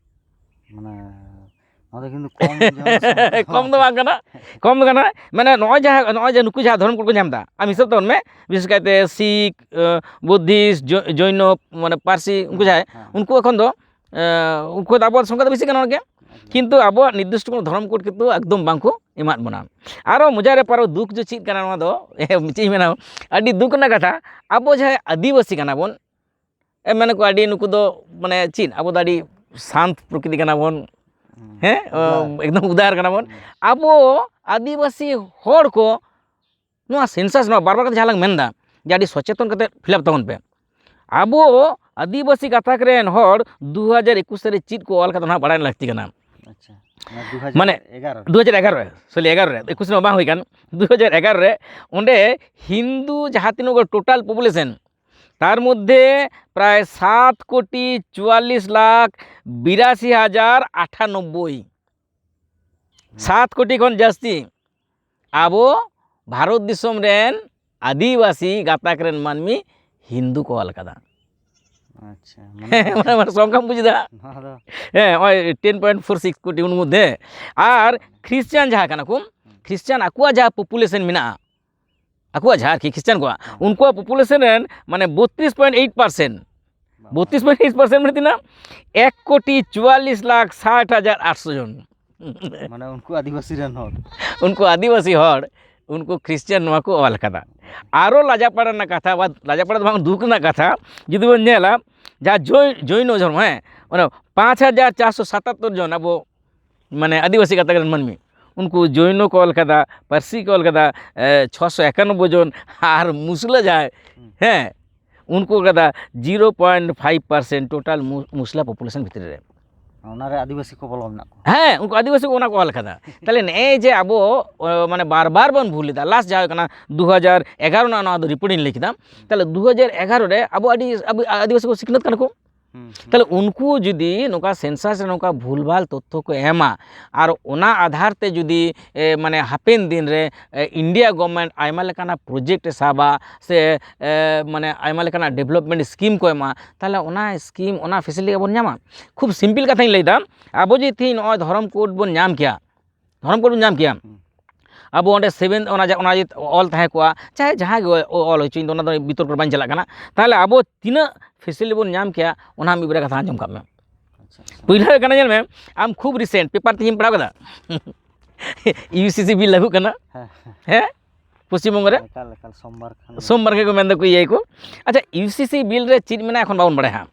ᱢᱟᱱᱮ ᱱᱚᱣᱟ ᱫᱚ ᱠᱤᱱᱛᱩ ᱠᱚᱢ ᱡᱚᱱᱚᱥᱚᱝᱠᱷᱟ ᱠᱚᱢ ᱫᱚ ᱵᱟᱝ ᱠᱟᱱᱟ, ᱠᱚᱢ ᱫᱚ ᱠᱟᱱᱟ᱾ ᱢᱟᱱᱮ ᱱᱚᱜᱼᱚᱭ ᱡᱟᱦᱟᱸ, ᱱᱚᱜᱼᱚᱭ ᱡᱮ ᱱᱩᱠᱩ ᱡᱟᱦᱟᱸ ᱫᱷᱚᱨᱚᱢ ᱠᱳᱰ ᱠᱚ ᱧᱟᱢ ᱮᱫᱟ, ᱟᱢ ᱦᱤᱥᱟᱹᱵ ᱛᱟᱵᱚᱱ ᱢᱮ, ᱵᱤᱥᱮᱥ ᱠᱟᱭᱛᱮ ᱥᱤᱠᱷ, ᱵᱩᱫᱽᱫᱷᱤᱥᱴ, ᱡᱚ-, ᱡᱚᱭᱱᱚ, ᱢᱟᱱᱮ ᱯᱟᱹᱨᱥᱤ, ᱩᱱᱠᱩ ᱡᱟᱦᱟᱸᱭ, ᱩᱱᱠᱩ ᱮᱠᱷᱚᱱ ᱫᱚ, ᱩᱱᱠᱩ ᱫᱚ ᱟᱵᱚᱣᱟᱜ ᱥᱚᱝᱠᱷᱟ ᱫᱚ ᱵᱮᱥᱤ ᱠᱟᱱᱟ ᱜᱮ, ᱠᱤᱱᱛᱩ ᱟᱵᱚᱣᱟᱜ ᱱᱤᱨᱫᱤᱥᱴᱚ ᱠᱳᱱᱳ ᱫᱷᱚᱨᱚᱢ ᱠᱳᱰ ᱠᱤᱱᱛᱩ ᱮᱠᱫᱚᱢ ᱵᱟᱝ ᱠᱚ ᱮᱢᱟᱫ ᱵᱚᱱᱟ᱾ ᱟᱨᱚ ᱢᱚᱡᱟ ᱨᱮ ᱯᱟᱨᱚ ᱫᱩᱠ ᱫᱚ ᱪᱮᱫ ᱠᱟᱱᱟ ᱱᱚᱣᱟ ᱫᱚ? ᱪᱮᱫ ᱤᱧ ᱢᱮᱱᱟ, ᱟᱹᱰᱤ ᱫᱩᱠ ᱨᱮᱱᱟᱜ ᱠᱟᱛᱷᱟ, ᱟᱵᱚ ᱡᱟᱦᱟᱸᱭ ᱟᱹᱫᱤᱵᱟᱹᱥᱤ ᱠᱟᱱᱟ ᱵᱚᱱ, ᱮ, ᱢᱮᱱᱟ ᱠᱚ ᱟᱹᱰᱤ ᱱᱩᱠᱩ ᱫᱚ ᱢᱟᱱᱮ ᱪᱮᱫ, ᱟᱵᱚ ᱫᱚ ᱟᱹᱰᱤ ᱥᱟᱱᱛ ᱯᱨᱚᱠᱨᱤᱛᱤ ᱠᱟᱱᱟ ᱵᱚᱱ, ᱦᱮᱸ, ᱮᱠᱫᱚᱢ ᱩᱫᱟᱨ ᱠᱟᱱᱟ ᱵᱚᱱ᱾ ᱟᱵᱚ ᱟᱹᱫᱤᱵᱟᱹᱥᱤ ᱦᱚᱲ ᱠᱚ ᱱᱚᱣᱟ ᱥᱮᱱᱥᱟᱥ, ᱱᱚᱣᱟ ᱵᱟᱨ ᱵᱟᱨ ᱠᱟᱛᱮ ᱡᱟᱦᱟᱸ ᱞᱟᱝ ᱢᱮᱱᱫᱟ ᱡᱮ ᱟᱹᱰᱤ ᱥᱚᱪᱮᱛᱚᱱ ᱠᱟᱛᱮ fill up ᱛᱟᱵᱚᱱ ᱯᱮ, ᱟᱵᱚ ᱟᱹᱫᱤᱵᱟᱹᱥᱤ ᱜᱟᱛᱟᱠ ᱨᱮᱱ ᱦᱚᱲ ᱫᱩ ᱦᱟᱡᱟᱨ ᱮᱠᱩᱥ ᱨᱮ ᱪᱮᱫ ᱠᱚ ᱚᱞ ᱠᱟᱫᱟ, ᱚᱱᱟ ᱵᱟᱲᱟᱭ ᱞᱟᱹᱠᱛᱤ ᱠᱟᱱᱟ᱾ ᱟᱪᱪᱷᱟ, ᱚᱱᱟ ᱢᱟᱱᱮ ᱫᱩ ᱦᱟᱡᱟᱨ ᱮᱜᱟᱨᱚ ᱨᱮ᱾ ᱫᱩ ᱦᱟᱡᱟᱨ ᱮᱜᱟᱨᱚ ᱨᱮ, ᱥᱚᱨᱤ, ᱮᱜᱟᱨᱚ ᱨᱮ, ᱮᱠᱩᱥ ᱨᱮ ᱵᱟᱝ ᱦᱩᱭ ᱠᱟᱱ, ᱫᱩ ᱦᱟᱡᱟᱨ ᱮᱜᱟᱨᱚ ᱨᱮ ᱚᱸᱰᱮ ᱦᱤᱱᱫᱩ ᱡᱟᱦᱟᱸ ᱛᱤᱱᱟᱹᱜ ᱠᱚ total population, ᱛᱟᱨ ᱢᱚᱫᱽᱫᱷᱮ ᱯᱨᱟᱭ ᱥᱟᱛ ᱠᱳᱴᱤ ᱪᱩᱣᱟᱞᱞᱤᱥ ᱞᱟᱠᱷ ᱵᱤᱨᱟᱥᱤ ᱦᱟᱡᱟᱨ ᱟᱴᱷᱟᱱᱚᱵᱵᱳᱭ, ᱥᱟᱛ ᱠᱳᱴᱤ ᱠᱷᱚᱱ ᱡᱟᱹᱥᱛᱤ ᱟᱵᱚ ᱵᱷᱟᱨᱚᱛ ᱫᱤᱥᱚᱢ ᱨᱮᱱ ᱟᱹᱫᱤᱵᱟᱹᱥᱤ ᱜᱟᱛᱟᱠ ᱨᱮᱱ ᱢᱟᱹᱱᱢᱤ ᱦᱤᱱᱫᱩ ᱠᱚ ᱚᱞ ᱠᱟᱫᱟ᱾ ᱟᱪᱪᱷᱟ, ᱢᱟᱱᱮ ᱢᱟᱱᱮ ᱥᱚᱝᱠᱷᱟᱢ ᱵᱩᱡᱽ ᱮᱫᱟ? ᱱᱚᱣᱟ ᱫᱚ ᱦᱮᱸ, ᱱᱚᱜᱼᱚᱭ ᱴᱮᱱ ᱯᱚᱭᱮᱱᱴ ᱯᱷᱳᱨ ᱥᱤᱠᱥ ᱠᱳᱴᱤ ᱩᱱ ᱢᱚᱫᱽᱫᱷᱮ᱾ ᱟᱨ ᱠᱷᱨᱤᱥᱪᱟᱱ ᱡᱟᱦᱟᱸ ᱠᱟᱱᱟ ᱠᱚ, ᱠᱷᱨᱤᱥᱪᱟᱱ ᱟᱠᱚᱣᱟᱜ ᱡᱟᱦᱟᱸ ᱯᱚᱯᱩᱞᱮᱥᱚᱱ ᱢᱮᱱᱟᱜᱼᱟ, ᱟᱠᱚᱣᱟᱜ ᱡᱟᱦᱟᱸ ᱟᱨᱠᱤ ᱠᱷᱨᱤᱥᱪᱟᱱ ᱠᱚᱣᱟᱜ, ᱩᱱᱠᱩᱣᱟᱜ ᱯᱚᱯᱩᱞᱮᱥᱚᱱ ᱨᱮᱱ ᱢᱟᱱᱮ ᱵᱚᱛᱨᱤᱥ ᱯᱚᱭᱮᱱᱴ ᱮᱭᱤᱴ ᱯᱟᱨᱥᱮᱱᱴ, ᱵᱚᱛᱨᱤᱥ ᱯᱚᱭᱮᱱᱴ ᱮᱭᱤᱴ ᱯᱟᱨᱥᱮᱱᱴ ᱢᱟᱱᱮ ᱛᱤᱱᱟᱹᱜ? ᱮᱠ ᱠᱳᱴᱤ ᱪᱩᱣᱟᱞᱞᱤᱥ ᱞᱟᱠᱷ ᱥᱟᱴ ᱦᱟᱡᱟᱨ ᱟᱴᱥᱚ ᱡᱚᱱ᱾ ᱢᱟᱱᱮ ᱩᱱᱠᱩ ᱟᱹᱫᱤᱵᱟᱹᱥᱤ ᱨᱮᱱ ᱦᱚᱲ᱾ ᱩᱱᱠᱩ ᱟᱹᱫᱤᱵᱟᱹᱥᱤ ᱦᱚᱲ, ᱩᱱᱠᱩ ᱠᱷᱨᱤᱥᱪᱟᱱ ᱱᱚᱣᱟ ᱠᱚ ᱚᱞ ᱠᱟᱫᱟ᱾ ᱟᱨᱚ ᱞᱟᱡᱟᱯᱟᱲᱟ ᱨᱮᱱᱟᱜ ᱠᱟᱛᱷᱟ, ᱵᱟ ᱞᱟᱡᱟᱯᱟᱲᱟ ᱫᱚ ᱵᱟᱝ, ᱫᱩᱠ ᱨᱮᱱᱟᱜ ᱠᱟᱛᱷᱟ, ᱡᱩᱫᱤ ᱵᱚᱱ ᱧᱮᱞᱟ, ᱡᱟᱦᱟᱸ ᱡᱳᱭ-, ᱡᱳᱭᱱᱚ ᱫᱷᱚᱨᱢᱚ, ᱦᱮᱸ, ᱚᱱᱟ ᱯᱟᱸᱪ ᱦᱟᱡᱟᱨ ᱪᱟᱨᱥᱚ ᱥᱟᱛᱟᱛᱛᱳᱨ ᱡᱚᱱ ᱟᱵᱚ ᱢᱟᱱᱮ ᱟᱹᱫᱤᱵᱟᱹᱥᱤ ᱜᱟᱛᱟᱠ ᱨᱮᱱ ᱢᱟᱹᱱᱢᱤ, ᱩᱱᱠᱩ ᱡᱳᱭᱱᱚ ᱠᱚ ᱚᱞ ᱠᱟᱫᱟ, ᱯᱟᱹᱨᱥᱤ ᱠᱚ ᱚᱞ ᱠᱟᱫᱟ, ᱮ, ᱪᱷᱚᱥᱚ ᱮᱠᱟᱱᱚᱵᱵᱳᱭ ᱡᱚᱱ, ᱟᱨ ᱢᱩᱥᱞᱟᱹ ᱡᱟᱦᱟᱸᱭ, ᱦᱮᱸ, ᱩᱱᱠᱩ ᱠᱟᱫᱟ zero point five percent total ᱢᱩ-, ᱢᱩᱥᱞᱟ ᱯᱚᱯᱩᱞᱮᱥᱚᱱ ᱵᱷᱤᱛᱨᱤ ᱨᱮ᱾ ᱚᱱᱟᱨᱮ ᱟᱹᱫᱤᱵᱟᱹᱥᱤ ᱠᱚ ᱵᱚᱞᱚ ᱢᱮᱱᱟᱜ ᱠᱚᱣᱟ᱾ ᱦᱮᱸ, ᱩᱱᱠᱩ ᱟᱹᱫᱤᱵᱟᱹᱥᱤ ᱠᱚ ᱚᱱᱟ ᱠᱚ ᱚᱞ ᱠᱟᱫᱟ᱾ ᱛᱟᱦᱞᱮ ᱱᱮᱜᱼᱮ ᱡᱮ ᱟᱵᱚ, ᱚ, ᱢᱟᱱᱮ ᱵᱟᱨ ᱵᱟᱨ ᱵᱚᱱ ᱵᱷᱩᱞ ᱮᱫᱟ, ᱞᱟᱥᱴ ᱡᱟᱦᱟᱸ ᱦᱩᱭᱩᱜ ᱠᱟᱱᱟ ᱫᱩ ᱦᱟᱡᱟᱨ ᱮᱜᱟᱨᱚ ᱨᱮᱱᱟᱜ ᱱᱚᱣᱟ ᱫᱚ ᱨᱤᱯᱳᱨᱴ ᱤᱧ ᱞᱟᱹᱭ ᱠᱮᱫᱟ, ᱛᱟᱦᱞᱮ ᱫᱩ ᱦᱟᱡᱟᱨ ᱮᱜᱟᱨᱚ ᱨᱮ ᱟᱵᱚ ᱟᱹᱰᱤ, ᱟᱵᱚ ᱟᱹᱫᱤᱵᱟᱹᱥᱤ ᱠᱚ ᱥᱤᱠᱷᱱᱟᱹᱛ ᱠᱟᱱᱟ ᱠᱚ᱾ ᱦᱩᱸ, ᱦᱩᱸ᱾ ᱛᱟᱦᱞᱮ ᱩᱱᱠᱩ ᱡᱩᱫᱤ ᱱᱚᱝᱠᱟ ᱥᱮᱱᱥᱟᱥ ᱨᱮ ᱱᱚᱝᱠᱟ ᱵᱷᱩᱞᱵᱷᱟᱞ ᱛᱚᱛᱛᱷᱚ ᱠᱚ ᱮᱢᱟ ᱟᱨ ᱚᱱᱟ ᱟᱫᱷᱟᱨ ᱛᱮ ᱡᱩᱫᱤ, ᱮ, ᱢᱟᱱᱮ ᱦᱟᱯᱮᱱ ᱫᱤᱱ ᱨᱮ, ᱮ, ᱤᱱᱰᱤᱭᱟ ᱜᱚᱵᱷᱢᱮᱱᱴ ᱟᱭᱢᱟ ᱞᱮᱠᱟᱱᱟᱜ ᱯᱨᱚᱡᱮᱠᱴ ᱮ ᱥᱟᱵᱟ ᱥᱮ, ᱮ, ᱢᱟᱱᱮ ᱟᱭᱢᱟ ᱞᱮᱠᱟᱱᱟᱜ ᱰᱮᱵᱷᱞᱚᱯᱢᱮᱱᱴ ᱥᱠᱤᱢ ᱠᱚ ᱮᱢᱟ, ᱛᱟᱦᱞᱮ ᱚᱱᱟ ᱥᱠᱤᱢ, ᱚᱱᱟ ᱯᱷᱮᱥᱤᱞᱤᱴᱤ ᱟᱵᱚᱱ ᱧᱟᱢᱟ? ᱠᱷᱩᱵ ᱥᱤᱢᱯᱤᱞ ᱠᱟᱛᱷᱟᱧ ᱞᱟᱹᱭᱫᱟ, ᱟᱵᱚ ᱡᱩᱫᱤ ᱛᱮᱦᱮᱧ ᱱᱚᱜᱼᱚᱭ ᱫᱷᱚᱨᱚᱢ ᱠᱳᱰ ᱵᱚᱱ ᱧᱟᱢ ᱠᱮᱭᱟ, ᱫᱷᱚᱨᱚᱢ ᱠᱳᱰ ᱵᱚᱱ ᱧᱟᱢ ᱠᱮᱭᱟ, ᱦᱩᱸ᱾ ᱟᱵᱚ ᱚᱸᱰᱮ ᱥᱮᱵᱷᱮᱱ ᱚᱱᱟ ᱡᱟ-, ᱚᱱᱟ ᱡᱮ ᱚᱞ ᱛᱟᱦᱮᱸ ᱠᱚᱜᱼᱟ, ᱪᱟᱦᱮ ᱡᱟᱦᱟᱸ ᱜᱮ ᱚ-, ᱚᱞ ᱦᱚᱪᱚᱧ, ᱚᱱᱟ ᱫᱚ ᱵᱤᱛᱚᱨᱠᱚ ᱨᱮ ᱵᱟᱹᱧ ᱪᱟᱞᱟᱜ ᱠᱟᱱᱟ, ᱛᱟᱦᱞᱮ ᱟᱵᱚ ᱛᱤᱱᱟᱹᱜ ᱯᱷᱮᱥᱤᱞᱤᱴᱤ ᱵᱚᱱ ᱧᱟᱢ ᱠᱮᱭᱟ, ᱚᱱᱟ ᱢᱤᱫ ᱵᱟᱨᱭᱟ ᱠᱟᱛᱷᱟ ᱟᱸᱡᱚᱢ ᱠᱟᱜ ᱢᱮ᱾ ᱟᱪᱪᱷᱟ, ᱟᱪᱪᱷᱟ᱾ ᱯᱩᱭᱞᱟᱹ ᱠᱟᱱᱟ, ᱧᱮᱞ ᱢᱮ, ᱟᱢ ᱠᱷᱩᱵ ᱨᱤᱥᱮᱱᱴ ᱯᱮᱯᱟᱨ ᱛᱮᱦᱮᱧ ᱯᱟᱲᱦᱟᱣ ᱠᱮᱫᱟ, ᱤᱭᱩ ᱥᱤ ᱥᱤ ᱵᱤᱞ ᱞᱟᱹᱜᱩᱜ ᱠᱟᱱᱟ, ᱦᱮᱸ, ᱦᱮᱸ᱾ ᱦᱮᱸ, ᱯᱚᱥᱪᱤᱢ ᱵᱚᱝᱜᱚ ᱨᱮ ᱮᱠᱟᱞ, ᱮᱠᱟᱞ, ᱥᱳᱢᱵᱟᱨ ᱠᱷᱟᱱ ᱜᱮ᱾ ᱥᱳᱢᱵᱟᱨ ᱜᱮᱠᱚ ᱢᱮᱱᱫᱟ ᱠᱚ ᱤᱭᱟᱹᱭᱟᱠᱚ᱾ ᱟᱪᱪᱷᱟ, ᱤᱭᱩ ᱥᱤ ᱥᱤ ᱵᱤᱞ ᱨᱮ ᱪᱮᱫ ᱢᱮᱱᱟᱜᱼᱟ ᱮᱠᱷᱚᱱ ᱵᱟᱵᱚᱱ ᱵᱟᱲᱟᱭᱟ ᱦᱟᱸᱜ,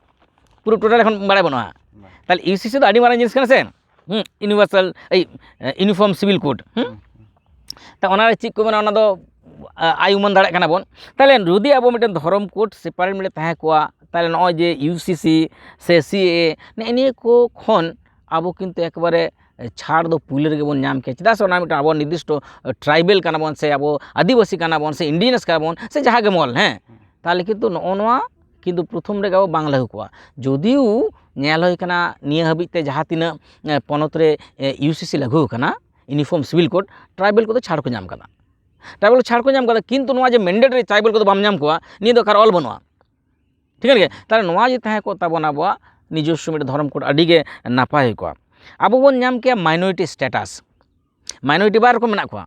ᱯᱩᱨᱟᱹ ᱴᱳᱴᱟᱞ ᱮᱠᱷᱚᱱ ᱵᱟᱲᱟᱭ ᱵᱟᱹᱱᱩᱜᱼᱟ᱾ ᱵᱟᱝ᱾ ᱛᱟᱦᱞᱮ ᱤᱭᱩ ᱥᱤ ᱥᱤ ᱫᱚ ᱟᱹᱰᱤ ᱢᱟᱨᱟᱝ ᱡᱤᱱᱤᱥ ᱠᱟᱱᱟ ᱥᱮ, ᱦᱩᱸ, ᱤᱭᱩᱱᱤᱵᱷᱟᱨᱥᱟᱞ, ᱮᱭ, ᱤᱭᱩᱱᱤᱯᱷᱚᱨᱢ ᱥᱤᱵᱤᱞ ᱠᱳᱰ, ᱦᱩᱸ᱾ ᱦᱩᱸ, ᱦᱩᱸ᱾ ᱛᱟ ᱚᱱᱟᱨᱮ ᱪᱮᱫ ᱠᱚ ᱢᱮᱱᱟ, ᱚᱱᱟ ᱫᱚ, ᱟ, ᱟᱭ ᱩᱢᱟᱹᱱ ᱫᱟᱲᱮᱭᱟᱜ ᱠᱟᱱᱟ ᱵᱚᱱ᱾ ᱛᱟᱦᱞᱮ ᱡᱩᱫᱤ ᱟᱵᱚ ᱢᱤᱫᱴᱮᱱ ᱫᱷᱚᱨᱚᱢ ᱠᱳᱰ ᱥᱮᱯᱟᱨᱮᱴ ᱢᱤᱫᱴᱮᱱ ᱛᱟᱦᱮᱸ ᱠᱚᱜᱼᱟ, ᱛᱟᱦᱞᱮ ᱱᱚᱜᱼᱚᱭ ᱡᱮ ᱤᱭᱩ ᱥᱤ ᱥᱤ ᱥᱮ ᱥᱤ ᱮ ᱮ, ᱱᱮᱜᱼᱮ ᱱᱤᱭᱟᱹ ᱠᱚ ᱠᱷᱚᱱ ᱟᱵᱚ ᱠᱤᱱᱛᱩ ᱮᱠᱵᱟᱨᱮ ᱪᱷᱟᱲ ᱫᱚ ᱯᱩᱭᱞᱩ ᱨᱮᱜᱮ ᱵᱚᱱ ᱧᱟᱢ ᱠᱮᱭᱟ᱾ ᱪᱮᱫᱟᱜ ᱥᱮ ᱚᱱᱟ ᱢᱤᱫᱴᱟᱝ ᱟᱵᱚ ᱱᱤᱨᱫᱤᱥᱴᱚ ᱴᱨᱟᱭᱵᱮᱞ ᱠᱟᱱᱟ ᱵᱚᱱ, ᱥᱮ ᱟᱵᱚ ᱟᱹᱫᱤᱵᱟᱹᱥᱤ ᱠᱟᱱᱟ ᱵᱚᱱ, ᱥᱮ ᱤᱱᱰᱤᱡᱤᱱᱟᱥ ᱠᱟᱱᱟ ᱵᱚᱱ, ᱥᱮ ᱡᱟᱦᱟᱸ ᱜᱮ ᱢᱚᱞ, ᱦᱮᱸ, ᱛᱟᱦᱚᱞᱮ ᱠᱤᱱᱛᱩ ᱱᱚᱜᱼᱚ ᱱᱚᱣᱟ ᱠᱤᱱᱛᱩ ᱯᱨᱚᱛᱷᱚᱢ ᱨᱮᱜᱮ ᱟᱵᱚ ᱵᱟᱝ ᱞᱟᱹᱜᱩ ᱠᱚᱜᱼᱟ᱾ ᱡᱩᱫᱤᱭᱳ ᱧᱮᱞ ᱦᱩᱭ ᱠᱟᱱᱟ ᱱᱤᱭᱟᱹ ᱦᱟᱹᱵᱤᱡ ᱛᱮ ᱡᱟᱦᱟᱸ ᱛᱤᱱᱟᱹᱜ ᱮ, ᱯᱚᱱᱚᱛ ᱨᱮ ᱮ, ᱤᱭᱩ ᱥᱤ ᱥᱤ ᱞᱟᱹᱜᱩ ᱟᱠᱟᱱᱟ, Uniform Civil Code, ᱴᱨᱟᱭᱵᱟᱞ ᱠᱚᱫᱚ ᱪᱷᱟᱲ ᱠᱚ ᱧᱟᱢ ᱠᱟᱫᱟ᱾ ᱴᱨᱟᱭᱵᱟᱞ ᱠᱚ ᱪᱷᱟᱲ ᱠᱚ ᱧᱟᱢ ᱠᱟᱫᱟ, ᱠᱤᱱᱛᱩ ᱱᱚᱣᱟ ᱡᱮ ᱢᱮᱱᱰᱮᱴ ᱨᱮ ᱴᱨᱟᱭᱵᱟᱞ ᱠᱚᱫᱚ ᱵᱟᱢ ᱧᱟᱢ ᱠᱚᱣᱟ, ᱱᱤᱭᱟᱹ ᱫᱚ ᱚᱠᱟᱨᱮ ᱚᱞ ᱵᱟᱹᱱᱩᱜᱼᱟ᱾ ᱴᱷᱤᱠᱟᱹᱱ ᱜᱮᱭᱟ? ᱛᱟᱦᱚᱞᱮ ᱱᱚᱣᱟ ᱡᱩᱫᱤ ᱛᱟᱦᱮᱸ ᱠᱚᱜ ᱛᱟᱵᱚᱱᱟ ᱟᱵᱚᱣᱟᱜ ᱱᱤᱡᱚᱥᱥᱚ ᱢᱤᱫᱴᱮᱱ ᱫᱷᱚᱨᱚᱢ ᱠᱳᱰ, ᱟᱹᱰᱤ ᱜᱮ ᱱᱟᱯᱟᱭ ᱦᱩᱭ ᱠᱚᱜᱼᱟ᱾ ᱟᱵᱚ ᱵᱚᱱ ᱧᱟᱢ ᱠᱮᱭᱟ minority status᱾ Minority ᱵᱟᱨ ᱨᱚᱠᱚᱢ ᱢᱮᱱᱟᱜ ᱠᱚᱣᱟ,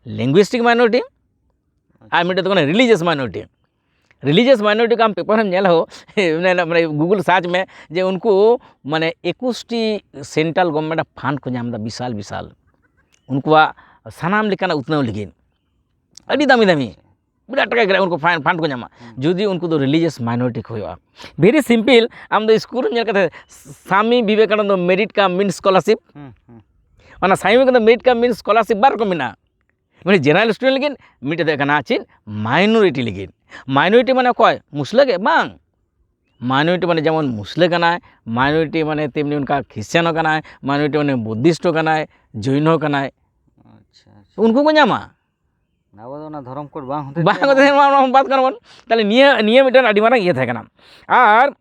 linguistic minority ᱟᱨ ᱢᱤᱫᱴᱮᱱ ᱫᱚ ᱠᱟᱱᱟ religious minority᱾ Religious minority ᱠᱚ ᱟᱢ ᱯᱮᱯᱟᱨ ᱮᱢ ᱧᱮᱞ ᱦᱚᱸ ᱢᱟᱱᱮ ᱜᱩᱜᱩᱞ ᱥᱟᱨᱪ ᱢᱮ ᱡᱮ ᱩᱱᱠᱩ ᱢᱟᱱᱮ ᱮᱠᱩᱥ ᱴᱤ central government ᱯᱷᱟᱱᱰ ᱠᱚ ᱧᱟᱢ ᱮᱫᱟ, ᱵᱤᱥᱟᱞ ᱵᱤᱥᱟᱞ᱾ ᱩᱱᱠᱩᱣᱟᱜ ᱥᱟᱱᱟᱢ ᱞᱮᱠᱟᱱᱟᱜ ᱩᱛᱱᱟᱹᱣ ᱞᱟᱹᱜᱤᱫ ᱟᱹᱰᱤ ᱫᱟᱢᱤ ᱫᱟᱢᱤ ᱵᱤᱨᱟᱴ ᱴᱟᱠᱟ ᱜᱮ ᱩᱱᱠᱩ ᱯᱷᱟᱱᱰ ᱠᱚ ᱧᱟᱢᱟ᱾ ᱦᱩᱸ᱾ ᱡᱩᱫᱤ ᱩᱱᱠᱩ ᱫᱚ religious minority ᱠᱚ ᱦᱩᱭᱩᱜᱼᱟ, very simple, ᱟᱢ ᱫᱚ ᱥᱠᱩᱞ ᱨᱮᱢ ᱧᱮᱞ ᱠᱟᱛᱮ ᱥᱟᱢᱤ Vivekananda merit cum means scholarship, ᱦᱩᱸ, ᱦᱩᱸ᱾ ᱚᱱᱟ ᱥᱟᱢᱤ Vivekananda merit cum means scholarship ᱵᱟᱨ ᱨᱚᱠᱚᱢ ᱢᱮᱱᱟᱜᱼᱟ᱾ ᱢᱟᱱᱮ general student ᱞᱟᱹᱜᱤᱫ, ᱢᱤᱫᱴᱮᱡ ᱫᱚ ᱦᱩᱭᱩᱜ ᱠᱟᱱᱟ ᱪᱮᱫ, minority ᱞᱟᱹᱜᱤᱫ᱾ Minority ᱢᱟᱱᱮ ᱚᱠᱚᱭ? ᱢᱩᱥᱞᱟᱹ ᱜᱮ? ᱵᱟᱝ᱾ Minority ᱢᱟᱱᱮ ᱡᱮᱢᱚᱱ ᱢᱩᱥᱞᱟᱹ ᱠᱟᱱᱟᱭ, minority ᱢᱟᱱᱮ ᱛᱮᱢᱱᱤ ᱚᱱᱠᱟ ᱠᱷᱨᱤᱥᱪᱟᱱ ᱦᱚᱸ ᱠᱟᱱᱟᱭ, minority ᱢᱟᱱᱮ ᱵᱩᱫᱽᱫᱷᱤᱥᱴ ᱦᱚᱸ ᱠᱟᱱᱟᱭ, ᱡᱳᱭᱱᱚ ᱦᱚᱸ ᱠᱟᱱᱟᱭ᱾ ᱟᱪᱪᱷᱟ, ᱟᱪᱪᱷᱟ᱾ ᱩᱱᱠᱩ ᱠᱚ ᱧᱟᱢᱟ᱾ ᱟᱵᱚ ᱫᱚ ᱚᱱᱟ ᱫᱷᱚᱨᱚᱢ ᱠᱳᱰ ᱵᱟᱝ ᱦᱚᱛᱮᱡ ᱵᱟᱝ ᱛᱮ ᱦᱚᱛᱮᱡ ᱛᱮ ᱱᱚᱣᱟ ᱵᱟᱝ ᱵᱟᱫ ᱠᱟᱱᱟ ᱵᱚᱱ᱾ ᱛᱟᱦᱞᱮ ᱱᱤᱭᱟᱹ, ᱱᱤᱭᱟᱹ ᱢᱤᱫᱴᱮᱱ ᱟᱹᱰᱤ ᱢᱟᱨᱟᱝ ᱤᱭᱟᱹ ᱛᱟᱦᱮᱸ ᱠᱟᱱᱟ᱾ ᱟᱨ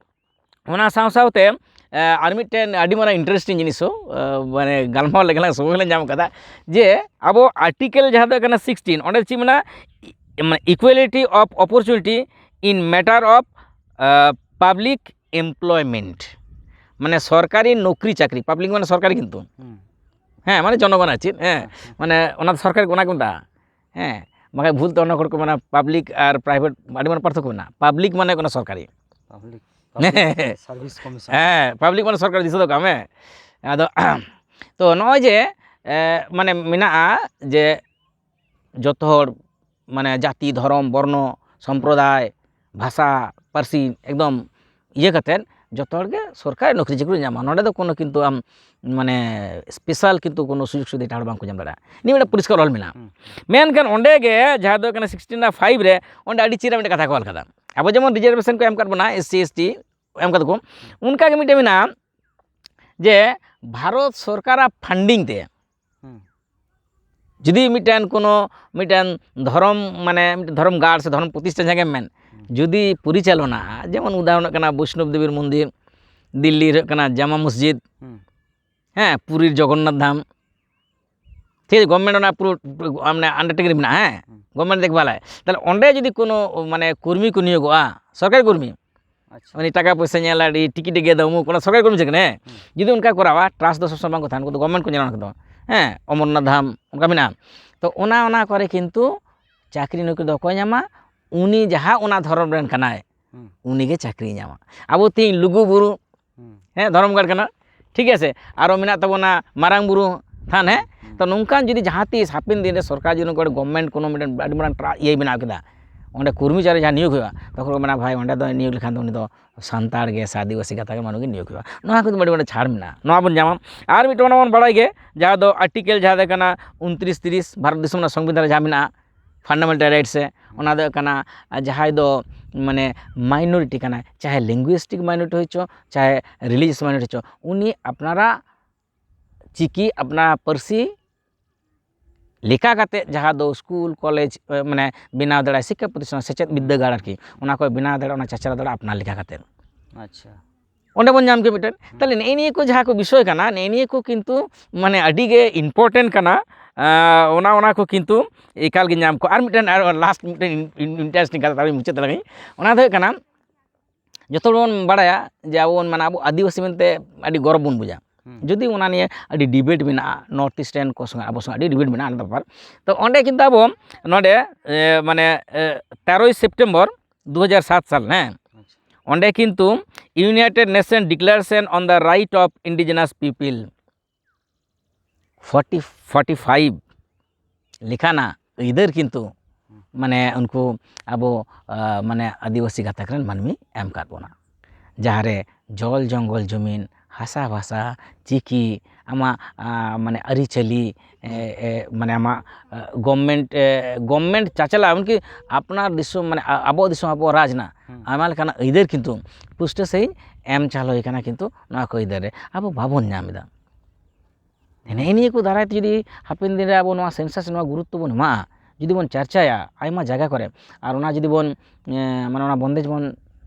ᱚᱱᱟ ᱥᱟᱶ ᱥᱟᱶᱛᱮ, ᱮ, ᱟᱨ ᱢᱤᱫᱴᱮᱱ ᱟᱹᱰᱤ ᱢᱟᱨᱟᱝ interesting ᱡᱤᱱᱤᱥ ᱦᱚᱸ, ᱮ, ᱢᱟᱱᱮ ᱜᱟᱞᱢᱟᱨᱟᱣ ᱞᱮᱠᱟᱱᱟᱜ ᱥᱚᱢᱚᱭ ᱞᱮ ᱧᱟᱢ ᱠᱟᱫᱟ ᱡᱮ ᱟᱵᱚ article ᱡᱟᱦᱟᱸ ᱫᱚ ᱦᱩᱭᱩᱜ ᱠᱟᱱᱟ sixteen, ᱚᱸᱰᱮ ᱪᱮᱫ ᱢᱮᱱᱟᱜᱼᱟ? ᱢᱟᱱᱮ equality of opportunity in matter of, A, public employment, ᱢᱟᱱᱮ ᱥᱚᱨᱠᱟᱨᱤ ᱱᱚᱠᱨᱤ ᱪᱟᱹᱠᱨᱤ, public ᱢᱟᱱᱮ ᱥᱚᱨᱠᱟᱨᱤ ᱠᱤᱱᱛᱩ᱾ ᱦᱩᱸ᱾ ᱦᱮᱸ, ᱢᱟᱱᱮ ᱡᱚᱱᱚᱜᱚᱱ ᱟᱨ ᱪᱮᱫ, ᱦᱮᱸ, ᱦᱮᱸ, ᱦᱮᱸ᱾ ᱢᱟᱱᱮ ᱚᱱᱟ ᱫᱚ ᱥᱚᱨᱠᱟᱨᱤ ᱚᱱᱟ ᱠᱚ ᱢᱮᱛᱟᱜᱼᱟ᱾ ᱦᱮᱸ, ᱵᱟᱠᱷᱟᱡ ᱵᱷᱩᱞ ᱛᱮ ᱚᱱᱟ ᱦᱚᱲ ᱠᱚ ᱢᱮᱱᱟ public ᱟᱨ private ᱟᱹᱰᱤ ᱢᱟᱨᱟᱝ ᱯᱟᱨᱛᱷᱚᱠᱠᱚ ᱢᱮᱱᱟᱜᱼᱟ᱾ Public ᱢᱟᱱᱮ ᱠᱟᱱᱟ ᱥᱚᱨᱠᱟᱨᱤ᱾ Public, Public Service Commission᱾ ᱦᱮᱸ, public ᱢᱟᱱᱮ ᱥᱚᱨᱠᱟᱨᱤ, ᱫᱤᱥᱟᱹ ᱫᱚ ᱠᱟᱜ ᱢᱮ᱾ ᱟᱫᱚ ᱛᱚ ᱱᱚᱜᱼᱚᱭ ᱡᱮ, ᱮ, ᱢᱟᱱᱮ ᱢᱮᱱᱟᱜᱼᱟ ᱡᱮ ᱡᱚᱛᱚ ᱦᱚᱲ ᱢᱟᱱᱮ ᱡᱟᱹᱛᱤ, ᱫᱷᱚᱨᱚᱢ, ᱵᱚᱨᱱᱚ, ᱥᱚᱢᱯᱨᱚᱫᱟᱭ, ᱵᱷᱟᱥᱟ, ᱯᱟᱹᱨᱥᱤ ᱮᱠᱫᱚᱢ ᱤᱭᱟᱹ ᱠᱟᱛᱮᱫ ᱡᱚᱛᱚ ᱦᱚᱲ ᱜᱮ ᱥᱚᱨᱠᱟᱨᱤ ᱱᱚᱠᱨᱤ ᱪᱟᱹᱠᱨᱤ ᱧᱟᱢᱟ᱾ ᱱᱚᱸᱰᱮ ᱫᱚ ᱠᱳᱱᱳ ᱠᱤᱱᱛᱩ ᱟᱢ ᱢᱟᱱᱮ special ᱠᱤᱱᱛᱩ ᱠᱳᱱᱳ ᱥᱩᱡᱳᱜᱽ ᱥᱩᱵᱤᱫᱷᱟ ᱮᱴᱟᱜ ᱦᱚᱲ ᱵᱟᱝ ᱠᱚ ᱧᱟᱢ ᱫᱟᱲᱮᱭᱟᱜᱼᱟ᱾ ᱱᱤᱭᱟᱹ ᱢᱤᱫᱴᱟᱝ ᱯᱚᱨᱤᱥᱠᱟᱨ ᱚᱞ ᱢᱮᱱᱟᱜᱼᱟ᱾ ᱦᱩᱸ᱾ ᱢᱮᱱᱠᱷᱟᱱ ᱚᱸᱰᱮ ᱜᱮ ᱡᱟᱦᱟᱸ ᱫᱚ ᱠᱟᱱᱟ sixteen five ᱨᱮ ᱚᱸᱰᱮ ᱟᱹᱰᱤ ᱪᱮᱦᱨᱟ ᱢᱤᱫᱴᱟᱝ ᱠᱟᱛᱷᱟ ᱠᱚ ᱚᱞ ᱠᱟᱫᱟ᱾ ᱟᱵᱚ ᱡᱮᱢᱚᱱ reservation ᱠᱚ ᱮᱢ ᱠᱟᱫ ᱵᱚᱱᱟ, S C, S T ᱮᱢ ᱠᱟᱫᱟ ᱠᱚ, ᱚᱱᱠᱟ ᱜᱮ ᱢᱤᱫᱴᱮᱱ ᱢᱮᱱᱟᱜᱼᱟ ᱡᱮ ᱵᱷᱟᱨᱚᱛ ᱥᱚᱨᱠᱟᱨᱟᱜ funding ᱛᱮ ᱦᱩᱸ᱾ ᱡᱩᱫᱤ ᱢᱤᱫᱴᱮᱱ ᱠᱳᱱᱳ ᱢᱤᱫᱴᱮᱱ ᱫᱷᱚᱨᱚᱢ, ᱢᱟᱱᱮ ᱢᱤᱫᱴᱮᱱ ᱫᱷᱚᱨᱚᱢ ᱜᱟᱲ ᱥᱮ ᱫᱷᱚᱨᱚᱢ ᱯᱨᱚᱛᱤᱥᱴᱷᱟᱱ ᱡᱟᱦᱟᱸ ᱜᱮᱢ ᱢᱮᱱ, ᱡᱩᱫᱤ ᱯᱚᱨᱤᱪᱟᱞᱚᱱᱟ, ᱡᱮᱢᱚᱱ ᱩᱫᱟᱦᱚᱨᱚᱱ ᱠᱟᱱᱟ ᱵᱳᱭᱥᱱᱚᱵ ᱫᱮᱵᱤᱨ ᱢᱚᱱᱫᱤᱨ, ᱫᱤᱞᱞᱤ ᱨᱮ ᱦᱩᱭᱩᱜ ᱠᱟᱱᱟ ᱡᱟᱢᱟ ᱢᱚᱥᱡᱤᱫ, ᱦᱩᱸ᱾ ᱦᱮᱸ, ᱯᱩᱨᱤᱨ ᱡᱚᱜᱚᱱᱱᱟᱛᱷ ᱫᱷᱟᱢ, ᱴᱷᱤᱠ ᱟᱪᱷᱮ, ᱜᱚᱵᱷᱢᱮᱱᱴ ᱚᱱᱟ ᱯᱩᱨᱟᱹ ᱢᱟᱱᱮ ᱟᱱᱰᱟᱨᱴᱮᱠᱤᱝ ᱨᱮ ᱢᱮᱱᱟᱜᱼᱟ, ᱦᱮᱸ, ᱦᱩᱸ᱾ ᱜᱚᱵᱷᱢᱮᱱᱴ ᱫᱮᱠᱷᱵᱷᱟᱞᱟᱭ, ᱛᱟᱦᱚᱞᱮ ᱚᱸᱰᱮ ᱡᱩᱫᱤ ᱠᱳᱱᱳ ᱢᱟᱱᱮ ᱠᱚᱨᱢᱤ ᱠᱚ ᱱᱤᱭᱳᱜᱚᱜᱼᱟ, ᱥᱚᱨᱠᱟᱨᱤ ᱠᱚᱨᱢᱤ, ᱟᱪᱪᱷᱟ᱾ ᱩᱱᱤ ᱴᱟᱠᱟ ᱯᱚᱭᱥᱟ ᱧᱮᱞᱟ, ᱟᱹᱰᱤ ᱴᱤᱠᱤᱴ ᱜᱮᱫᱟ, ᱩᱢᱩᱠ, ᱚᱱᱟ ᱥᱚᱨᱠᱟᱨᱤ ᱠᱚᱨᱢᱤ ᱪᱮᱫ ᱠᱟᱱᱟ, ᱦᱮᱸ? ᱦᱩᱸ᱾ ᱡᱩᱫᱤ ᱚᱱᱠᱟ ᱠᱚᱨᱟᱣᱟ, ᱴᱨᱟᱥᱴ ᱫᱚ ᱥᱚᱵ ᱥᱚᱢᱚᱭ ᱵᱟᱝ ᱠᱚ ᱛᱟᱦᱮᱱᱟ, ᱩᱱᱠᱩ ᱫᱚ ᱜᱚᱵᱷᱢᱮᱱᱴ ᱠᱚ ᱧᱮᱞᱟ, ᱚᱱᱟ ᱠᱚᱫᱚ, ᱦᱮᱸ, ᱚᱢᱚᱨᱱᱟᱛᱷ ᱫᱷᱟᱢ ᱚᱱᱠᱟ ᱢᱮᱱᱟᱜᱼᱟ᱾ ᱛᱚ ᱚᱱᱟ, ᱚᱱᱟ ᱠᱚᱨᱮ ᱠᱤᱱᱛᱩ ᱪᱟᱹᱠᱨᱤ ᱱᱚᱠᱨᱤ ᱫᱚ ᱚᱠᱚᱭ ᱧᱟᱢᱟ? ᱩᱱᱤ ᱡᱟᱦᱟᱸ ᱚᱱᱟ ᱫᱷᱚᱨᱚᱢ ᱨᱮᱱ ᱠᱟᱱᱟᱭ, ᱦᱩᱸ᱾ ᱩᱱᱤᱜᱮ ᱪᱟᱹᱠᱨᱤᱭ ᱧᱟᱢᱟ᱾ ᱟᱵᱚ ᱛᱮᱦᱮᱧ ᱞᱩᱜᱩ ᱵᱩᱨᱩ, ᱦᱩᱸ᱾ ᱦᱮᱸ, ᱫᱷᱚᱨᱚᱢ ᱜᱟᱲ ᱠᱟᱱᱟ, ᱴᱷᱤᱠ ᱟᱪᱷᱮ? ᱟᱨᱚ ᱢᱮᱱᱟᱜ ᱛᱟᱵᱚᱱᱟ ᱢᱟᱨᱟᱝ ᱵᱩᱨᱩ ᱛᱷᱟᱱ, ᱦᱮᱸ? ᱦᱩᱸ᱾ ᱛᱚ ᱱᱚᱝᱠᱟᱱ ᱡᱩᱫᱤ ᱡᱟᱦᱟᱸ ᱛᱤᱥ ᱦᱟᱯᱮᱱ ᱫᱤᱱ ᱨᱮ ᱥᱚᱨᱠᱟᱨ ᱡᱩᱫᱤ ᱱᱚᱝᱠᱟ ᱜᱚᱵᱷᱢᱮᱱᱴ ᱠᱳᱱᱳ ᱢᱤᱫᱴᱮᱱ ᱟᱹᱰᱤ ᱢᱟᱨᱟᱝ ᱴᱨᱟ-, ᱤᱭᱟᱹᱭ ᱵᱮᱱᱟᱣ ᱠᱮᱫᱟ, ᱚᱸᱰᱮ ᱠᱚᱨᱢᱤᱪᱟᱨᱤ ᱡᱟᱦᱟᱸ ᱱᱤᱭᱳᱜᱽ ᱦᱩᱭᱩᱜᱼᱟ, ᱛᱚᱠᱷᱚᱱ ᱠᱚ ᱢᱮᱱᱟ, "ᱵᱷᱟᱭ, ᱚᱸᱰᱮ ᱫᱚ ᱱᱤᱭᱳᱜᱽ ᱞᱮᱠᱷᱟᱱ ᱫᱚ ᱩᱱᱤ ᱫᱚ ᱥᱟᱱᱛᱟᱲ ᱜᱮ ᱥᱮ ᱟᱹᱫᱤᱵᱟᱹᱥᱤ ᱜᱟᱛᱟᱠ ᱜᱮ ᱢᱟᱱᱮ ᱜᱮ ᱱᱤᱭᱳᱜᱽ ᱦᱩᱭᱩᱜᱼᱟ᱾" ᱱᱚᱣᱟ ᱠᱚᱫᱚ ᱟᱹᱰᱤ ᱢᱟᱨᱟᱝ ᱪᱷᱟᱲ ᱢᱮᱱᱟᱜᱼᱟ, ᱱᱚᱣᱟ ᱵᱚᱱ ᱧᱟᱢᱟ᱾ ᱟᱨ ᱢᱤᱫᱴᱮᱱ ᱚᱱᱟ ᱵᱚᱱ ᱵᱟᱲᱟᱭ ᱜᱮ, ᱡᱟᱦᱟᱸ ᱫᱚ ᱟᱨᱴᱤᱠᱮᱞ ᱡᱟᱦᱟᱸ ᱫᱚ ᱠᱟᱱᱟ ᱩᱱᱛᱨᱤᱥ ᱛᱤᱨᱤᱥ, ᱵᱷᱟᱨᱚᱛ ᱫᱤᱥᱚᱢ ᱨᱮᱱᱟᱜ ᱥᱚᱝᱵᱤᱫᱷᱟᱱ ᱨᱮ ᱡᱟᱦᱟᱸ ᱢᱮᱱᱟᱜᱼᱟ, ᱯᱷᱟᱱᱰᱟᱢᱮᱱᱴᱟᱞ ᱨᱟᱭᱤᱴᱥ ᱨᱮ, ᱚᱱᱟ ᱫᱚ ᱦᱩᱭᱩᱜ ᱠᱟᱱᱟ, ᱟᱨ ᱡᱟᱦᱟᱸᱭ ᱫᱚ ᱢᱟᱱᱮ ᱢᱟᱭᱱᱚᱨᱤᱴᱤ ᱠᱟᱱᱟᱭ, ᱪᱟᱦᱮ ᱞᱤᱝᱜᱩᱭᱤᱥᱴᱤᱠ ᱢᱟᱭᱱᱚᱨᱤᱴᱤ ᱦᱚᱭᱪᱚ, ᱪᱟᱦᱮ ᱨᱤᱞᱤᱡᱤᱭᱟᱥ ᱢᱟᱭᱱᱚᱨᱤᱴᱤ ᱦᱚᱭᱪᱚ, ᱩᱱᱤ ᱟᱯᱱᱟᱨᱟᱜ ᱪᱤᱠᱤ, ᱟᱯᱱᱟᱨ ᱯᱟᱹᱨᱥᱤ ᱞᱮᱠᱟ ᱠᱟᱛᱮ, ᱡᱟᱦᱟᱸ ᱫᱚ ᱥᱠᱩᱞ, ᱠᱚᱞᱮᱡᱽ, ᱮ, ᱢᱟᱱᱮ ᱵᱮᱱᱟᱣ ᱫᱟᱲᱮᱭᱟᱜᱼᱟ, ᱥᱤᱠᱠᱷᱟ ᱯᱨᱚᱛᱤᱥᱴᱷᱟᱱ, ᱥᱮᱪᱮᱫ ᱵᱤᱫᱽᱫᱟᱹᱜᱟᱲ ᱟᱨᱠᱤ, ᱚᱱᱟ ᱠᱚᱭ ᱵᱮᱱᱟᱣ ᱫᱟᱲᱮᱭᱟᱜᱼᱟ, ᱚᱱᱟ ᱪᱟᱪᱞᱟᱣ ᱫᱟᱲᱮᱭᱟᱜᱼᱟ ᱟᱯᱱᱟᱨ ᱞᱮᱠᱟ ᱠᱟᱛᱮ᱾ ᱟᱪᱪᱷᱟ᱾ ᱚᱸᱰᱮ ᱵᱚᱱ ᱧᱟᱢ ᱠᱮᱫ ᱢᱤᱫᱴᱮᱱ᱾ ᱛᱟᱦᱞᱮ ᱱᱮᱜᱼᱮ ᱱᱤᱭᱟᱹ ᱠᱚ ᱡᱟᱦᱟᱸ ᱠᱚ ᱵᱤᱥᱚᱭ ᱠᱟᱱᱟ, ᱱᱮᱜᱼᱮ ᱱᱤᱭᱟᱹ ᱠᱚ ᱠᱤᱱᱛᱩ ᱢᱟᱱᱮ ᱟᱹᱰᱤ ᱜᱮ ᱤᱢᱯᱚᱨᱴᱮᱱᱴ ᱠᱟᱱᱟ᱾ ᱟᱸ, ᱚᱱᱟ, ᱚᱱᱟ ᱠᱚ ᱠᱤᱱᱛᱩ ᱮᱠᱟᱞ ᱜᱮ ᱧᱟᱢ ᱠᱚ᱾ ᱟᱨ ᱢᱤᱫᱴᱮᱱ, ᱟᱨ ᱞᱟᱥᱴ ᱢᱤᱫᱴᱮᱱ ᱤᱱ-, ᱤᱱ-, ᱤᱱᱴᱟᱨᱮᱥᱴᱤᱝ ᱠᱟᱛᱷᱟ ᱛᱟᱦᱞᱮ ᱢᱩᱪᱟᱹᱫ ᱛᱟᱞᱟᱝ ᱤᱧ᱾ ᱚᱱᱟ ᱫᱚ ᱦᱩᱭᱩᱜ ᱠᱟᱱᱟ, ᱡᱚᱛᱚ ᱦᱚᱲ ᱵᱚᱱ ᱵᱟᱲᱟᱭᱟ ᱡᱮ ᱟᱵᱚ ᱵᱚᱱ ᱢᱟᱱᱮ ᱟᱵᱚ ᱟᱹᱫᱤᱵᱟᱹᱥᱤ ᱢᱮᱱᱛᱮ ᱟᱹᱰᱤ ᱜᱚᱨᱚᱵᱽ ᱵᱚᱱ ᱵᱩᱡᱟ᱾ ᱦᱩᱸ᱾ ᱡᱩᱫᱤ ᱚᱱᱟ ᱱᱤᱭᱮ ᱟᱹᱰᱤ ᱰᱤᱵᱮᱴ ᱢᱮᱱᱟᱜᱼᱟ, ᱱᱚᱨᱛᱷ ᱤᱥᱴ ᱨᱮᱱ ᱠᱚ ᱥᱚᱸᱜᱮ ᱟᱵᱚ ᱥᱚᱸᱜᱮ ᱟᱹᱰᱤ ᱰᱤᱵᱮᱴ ᱢᱮᱱᱟᱜᱼᱟ ᱚᱱᱟ ᱵᱮᱯᱟᱨ᱾ ᱛᱚ ᱚᱸᱰᱮ ᱠᱤᱱᱛᱩ ᱟᱵᱚ ᱱᱚᱰᱮ, ᱮ, ᱢᱟᱱᱮ, ᱮ, ᱛᱮᱨᱚᱭ ᱥᱮᱯᱴᱮᱢᱵᱚᱨ ᱫᱩ ᱦᱟᱡᱟᱨ ᱥᱟᱛ ᱥᱟᱞ, ᱦᱮᱸ, ᱟᱪᱪᱷᱟ᱾ ᱚᱸᱰᱮ ᱠᱤᱱᱛᱩ United Nation Declaration on the Right of Indigenous People forty forty five ᱞᱮᱠᱟᱱᱟᱜ ᱟᱹᱭᱫᱟᱹᱨ ᱠᱤᱱᱛᱩ ᱢᱟᱱᱮ ᱩᱱᱠᱩ ᱟᱵᱚ, ᱟ, ᱢᱟᱱᱮ ᱟᱹᱫᱤᱵᱟᱹᱥᱤ ᱜᱟᱛᱟᱠ ᱨᱮᱱ ᱢᱟᱹᱱᱢᱤ ᱮᱢ ᱟᱠᱟᱫ ᱵᱚᱱᱟ, ᱡᱟᱦᱟᱸ ᱨᱮ ᱡᱚᱞ, ᱡᱚᱝᱜᱚᱞ, ᱡᱚᱢᱤᱱ, ᱦᱟᱥᱟ ᱵᱷᱟᱥᱟ, ᱪᱤᱠᱤ, ᱟᱢᱟᱜ, ᱟ, ᱢᱟᱱᱮ ᱟᱹᱨᱤᱪᱟᱹᱞᱤ, ᱮ, ᱮ, ᱢᱟᱱᱮ ᱟᱢᱟᱜ, ᱟ, ᱜᱚᱵᱷᱢᱮᱱᱴ, ᱮ, ᱜᱚᱵᱷᱢᱮᱱᱴ ᱪᱟᱪᱞᱟᱣ, ᱮᱢᱚᱱᱠᱤ ᱟᱯᱱᱟᱨ ᱫᱤᱥᱚᱢ, ᱢᱟᱱᱮ ᱟ-, ᱟᱵᱚᱣᱟᱜ ᱫᱤᱥᱚᱢ, ᱟᱵᱚᱣᱟᱜ ᱨᱟᱡᱽ ᱨᱮᱱᱟᱜ ᱦᱩᱸ᱾ ᱟᱭᱢᱟ ᱞᱮᱠᱟᱱᱟᱜ ᱟᱹᱭᱫᱟᱹᱨ ᱠᱤᱱᱛᱩ ᱯᱩᱥᱴᱟᱹ ᱥᱟᱺᱦᱤᱡ ᱮᱢ ᱪᱟᱞ ᱦᱩᱭ ᱠᱟᱱᱟ ᱠᱤᱱᱛᱩ ᱱᱚᱣᱟ ᱠᱚ ᱟᱹᱭᱫᱟᱹᱨ ᱨᱮ ᱟᱵᱚ ᱵᱟᱵᱚᱱ ᱧᱟᱢ ᱮᱫᱟ᱾ ᱱᱮᱜᱼᱮ ᱱᱤᱭᱟᱹ ᱠᱚ ᱫᱟᱨᱟᱭ ᱛᱮ ᱡᱩᱫᱤ ᱦᱟᱯᱮᱱ ᱫᱤᱱ ᱨᱮ ᱟᱵᱚ ᱱᱚᱣᱟ ᱥᱮᱱᱥᱟᱥ ᱱᱚᱣᱟ ᱜᱩᱨᱩᱛᱛᱚ ᱵᱚᱱ ᱮᱢᱟᱜᱼᱟ, ᱡᱩᱫᱤ ᱵᱚᱱ ᱪᱟᱨᱪᱟᱭᱟ ᱟᱭᱢᱟ ᱡᱟᱭᱜᱟ ᱠᱚᱨᱮ, ᱟᱨ ᱚᱱᱟ ᱡᱩᱫᱤ ᱵᱚᱱ ᱮᱸ, ᱢᱟᱱᱮ ᱚᱱᱟ ᱵᱚᱱᱫᱮᱡ ᱵᱚᱱ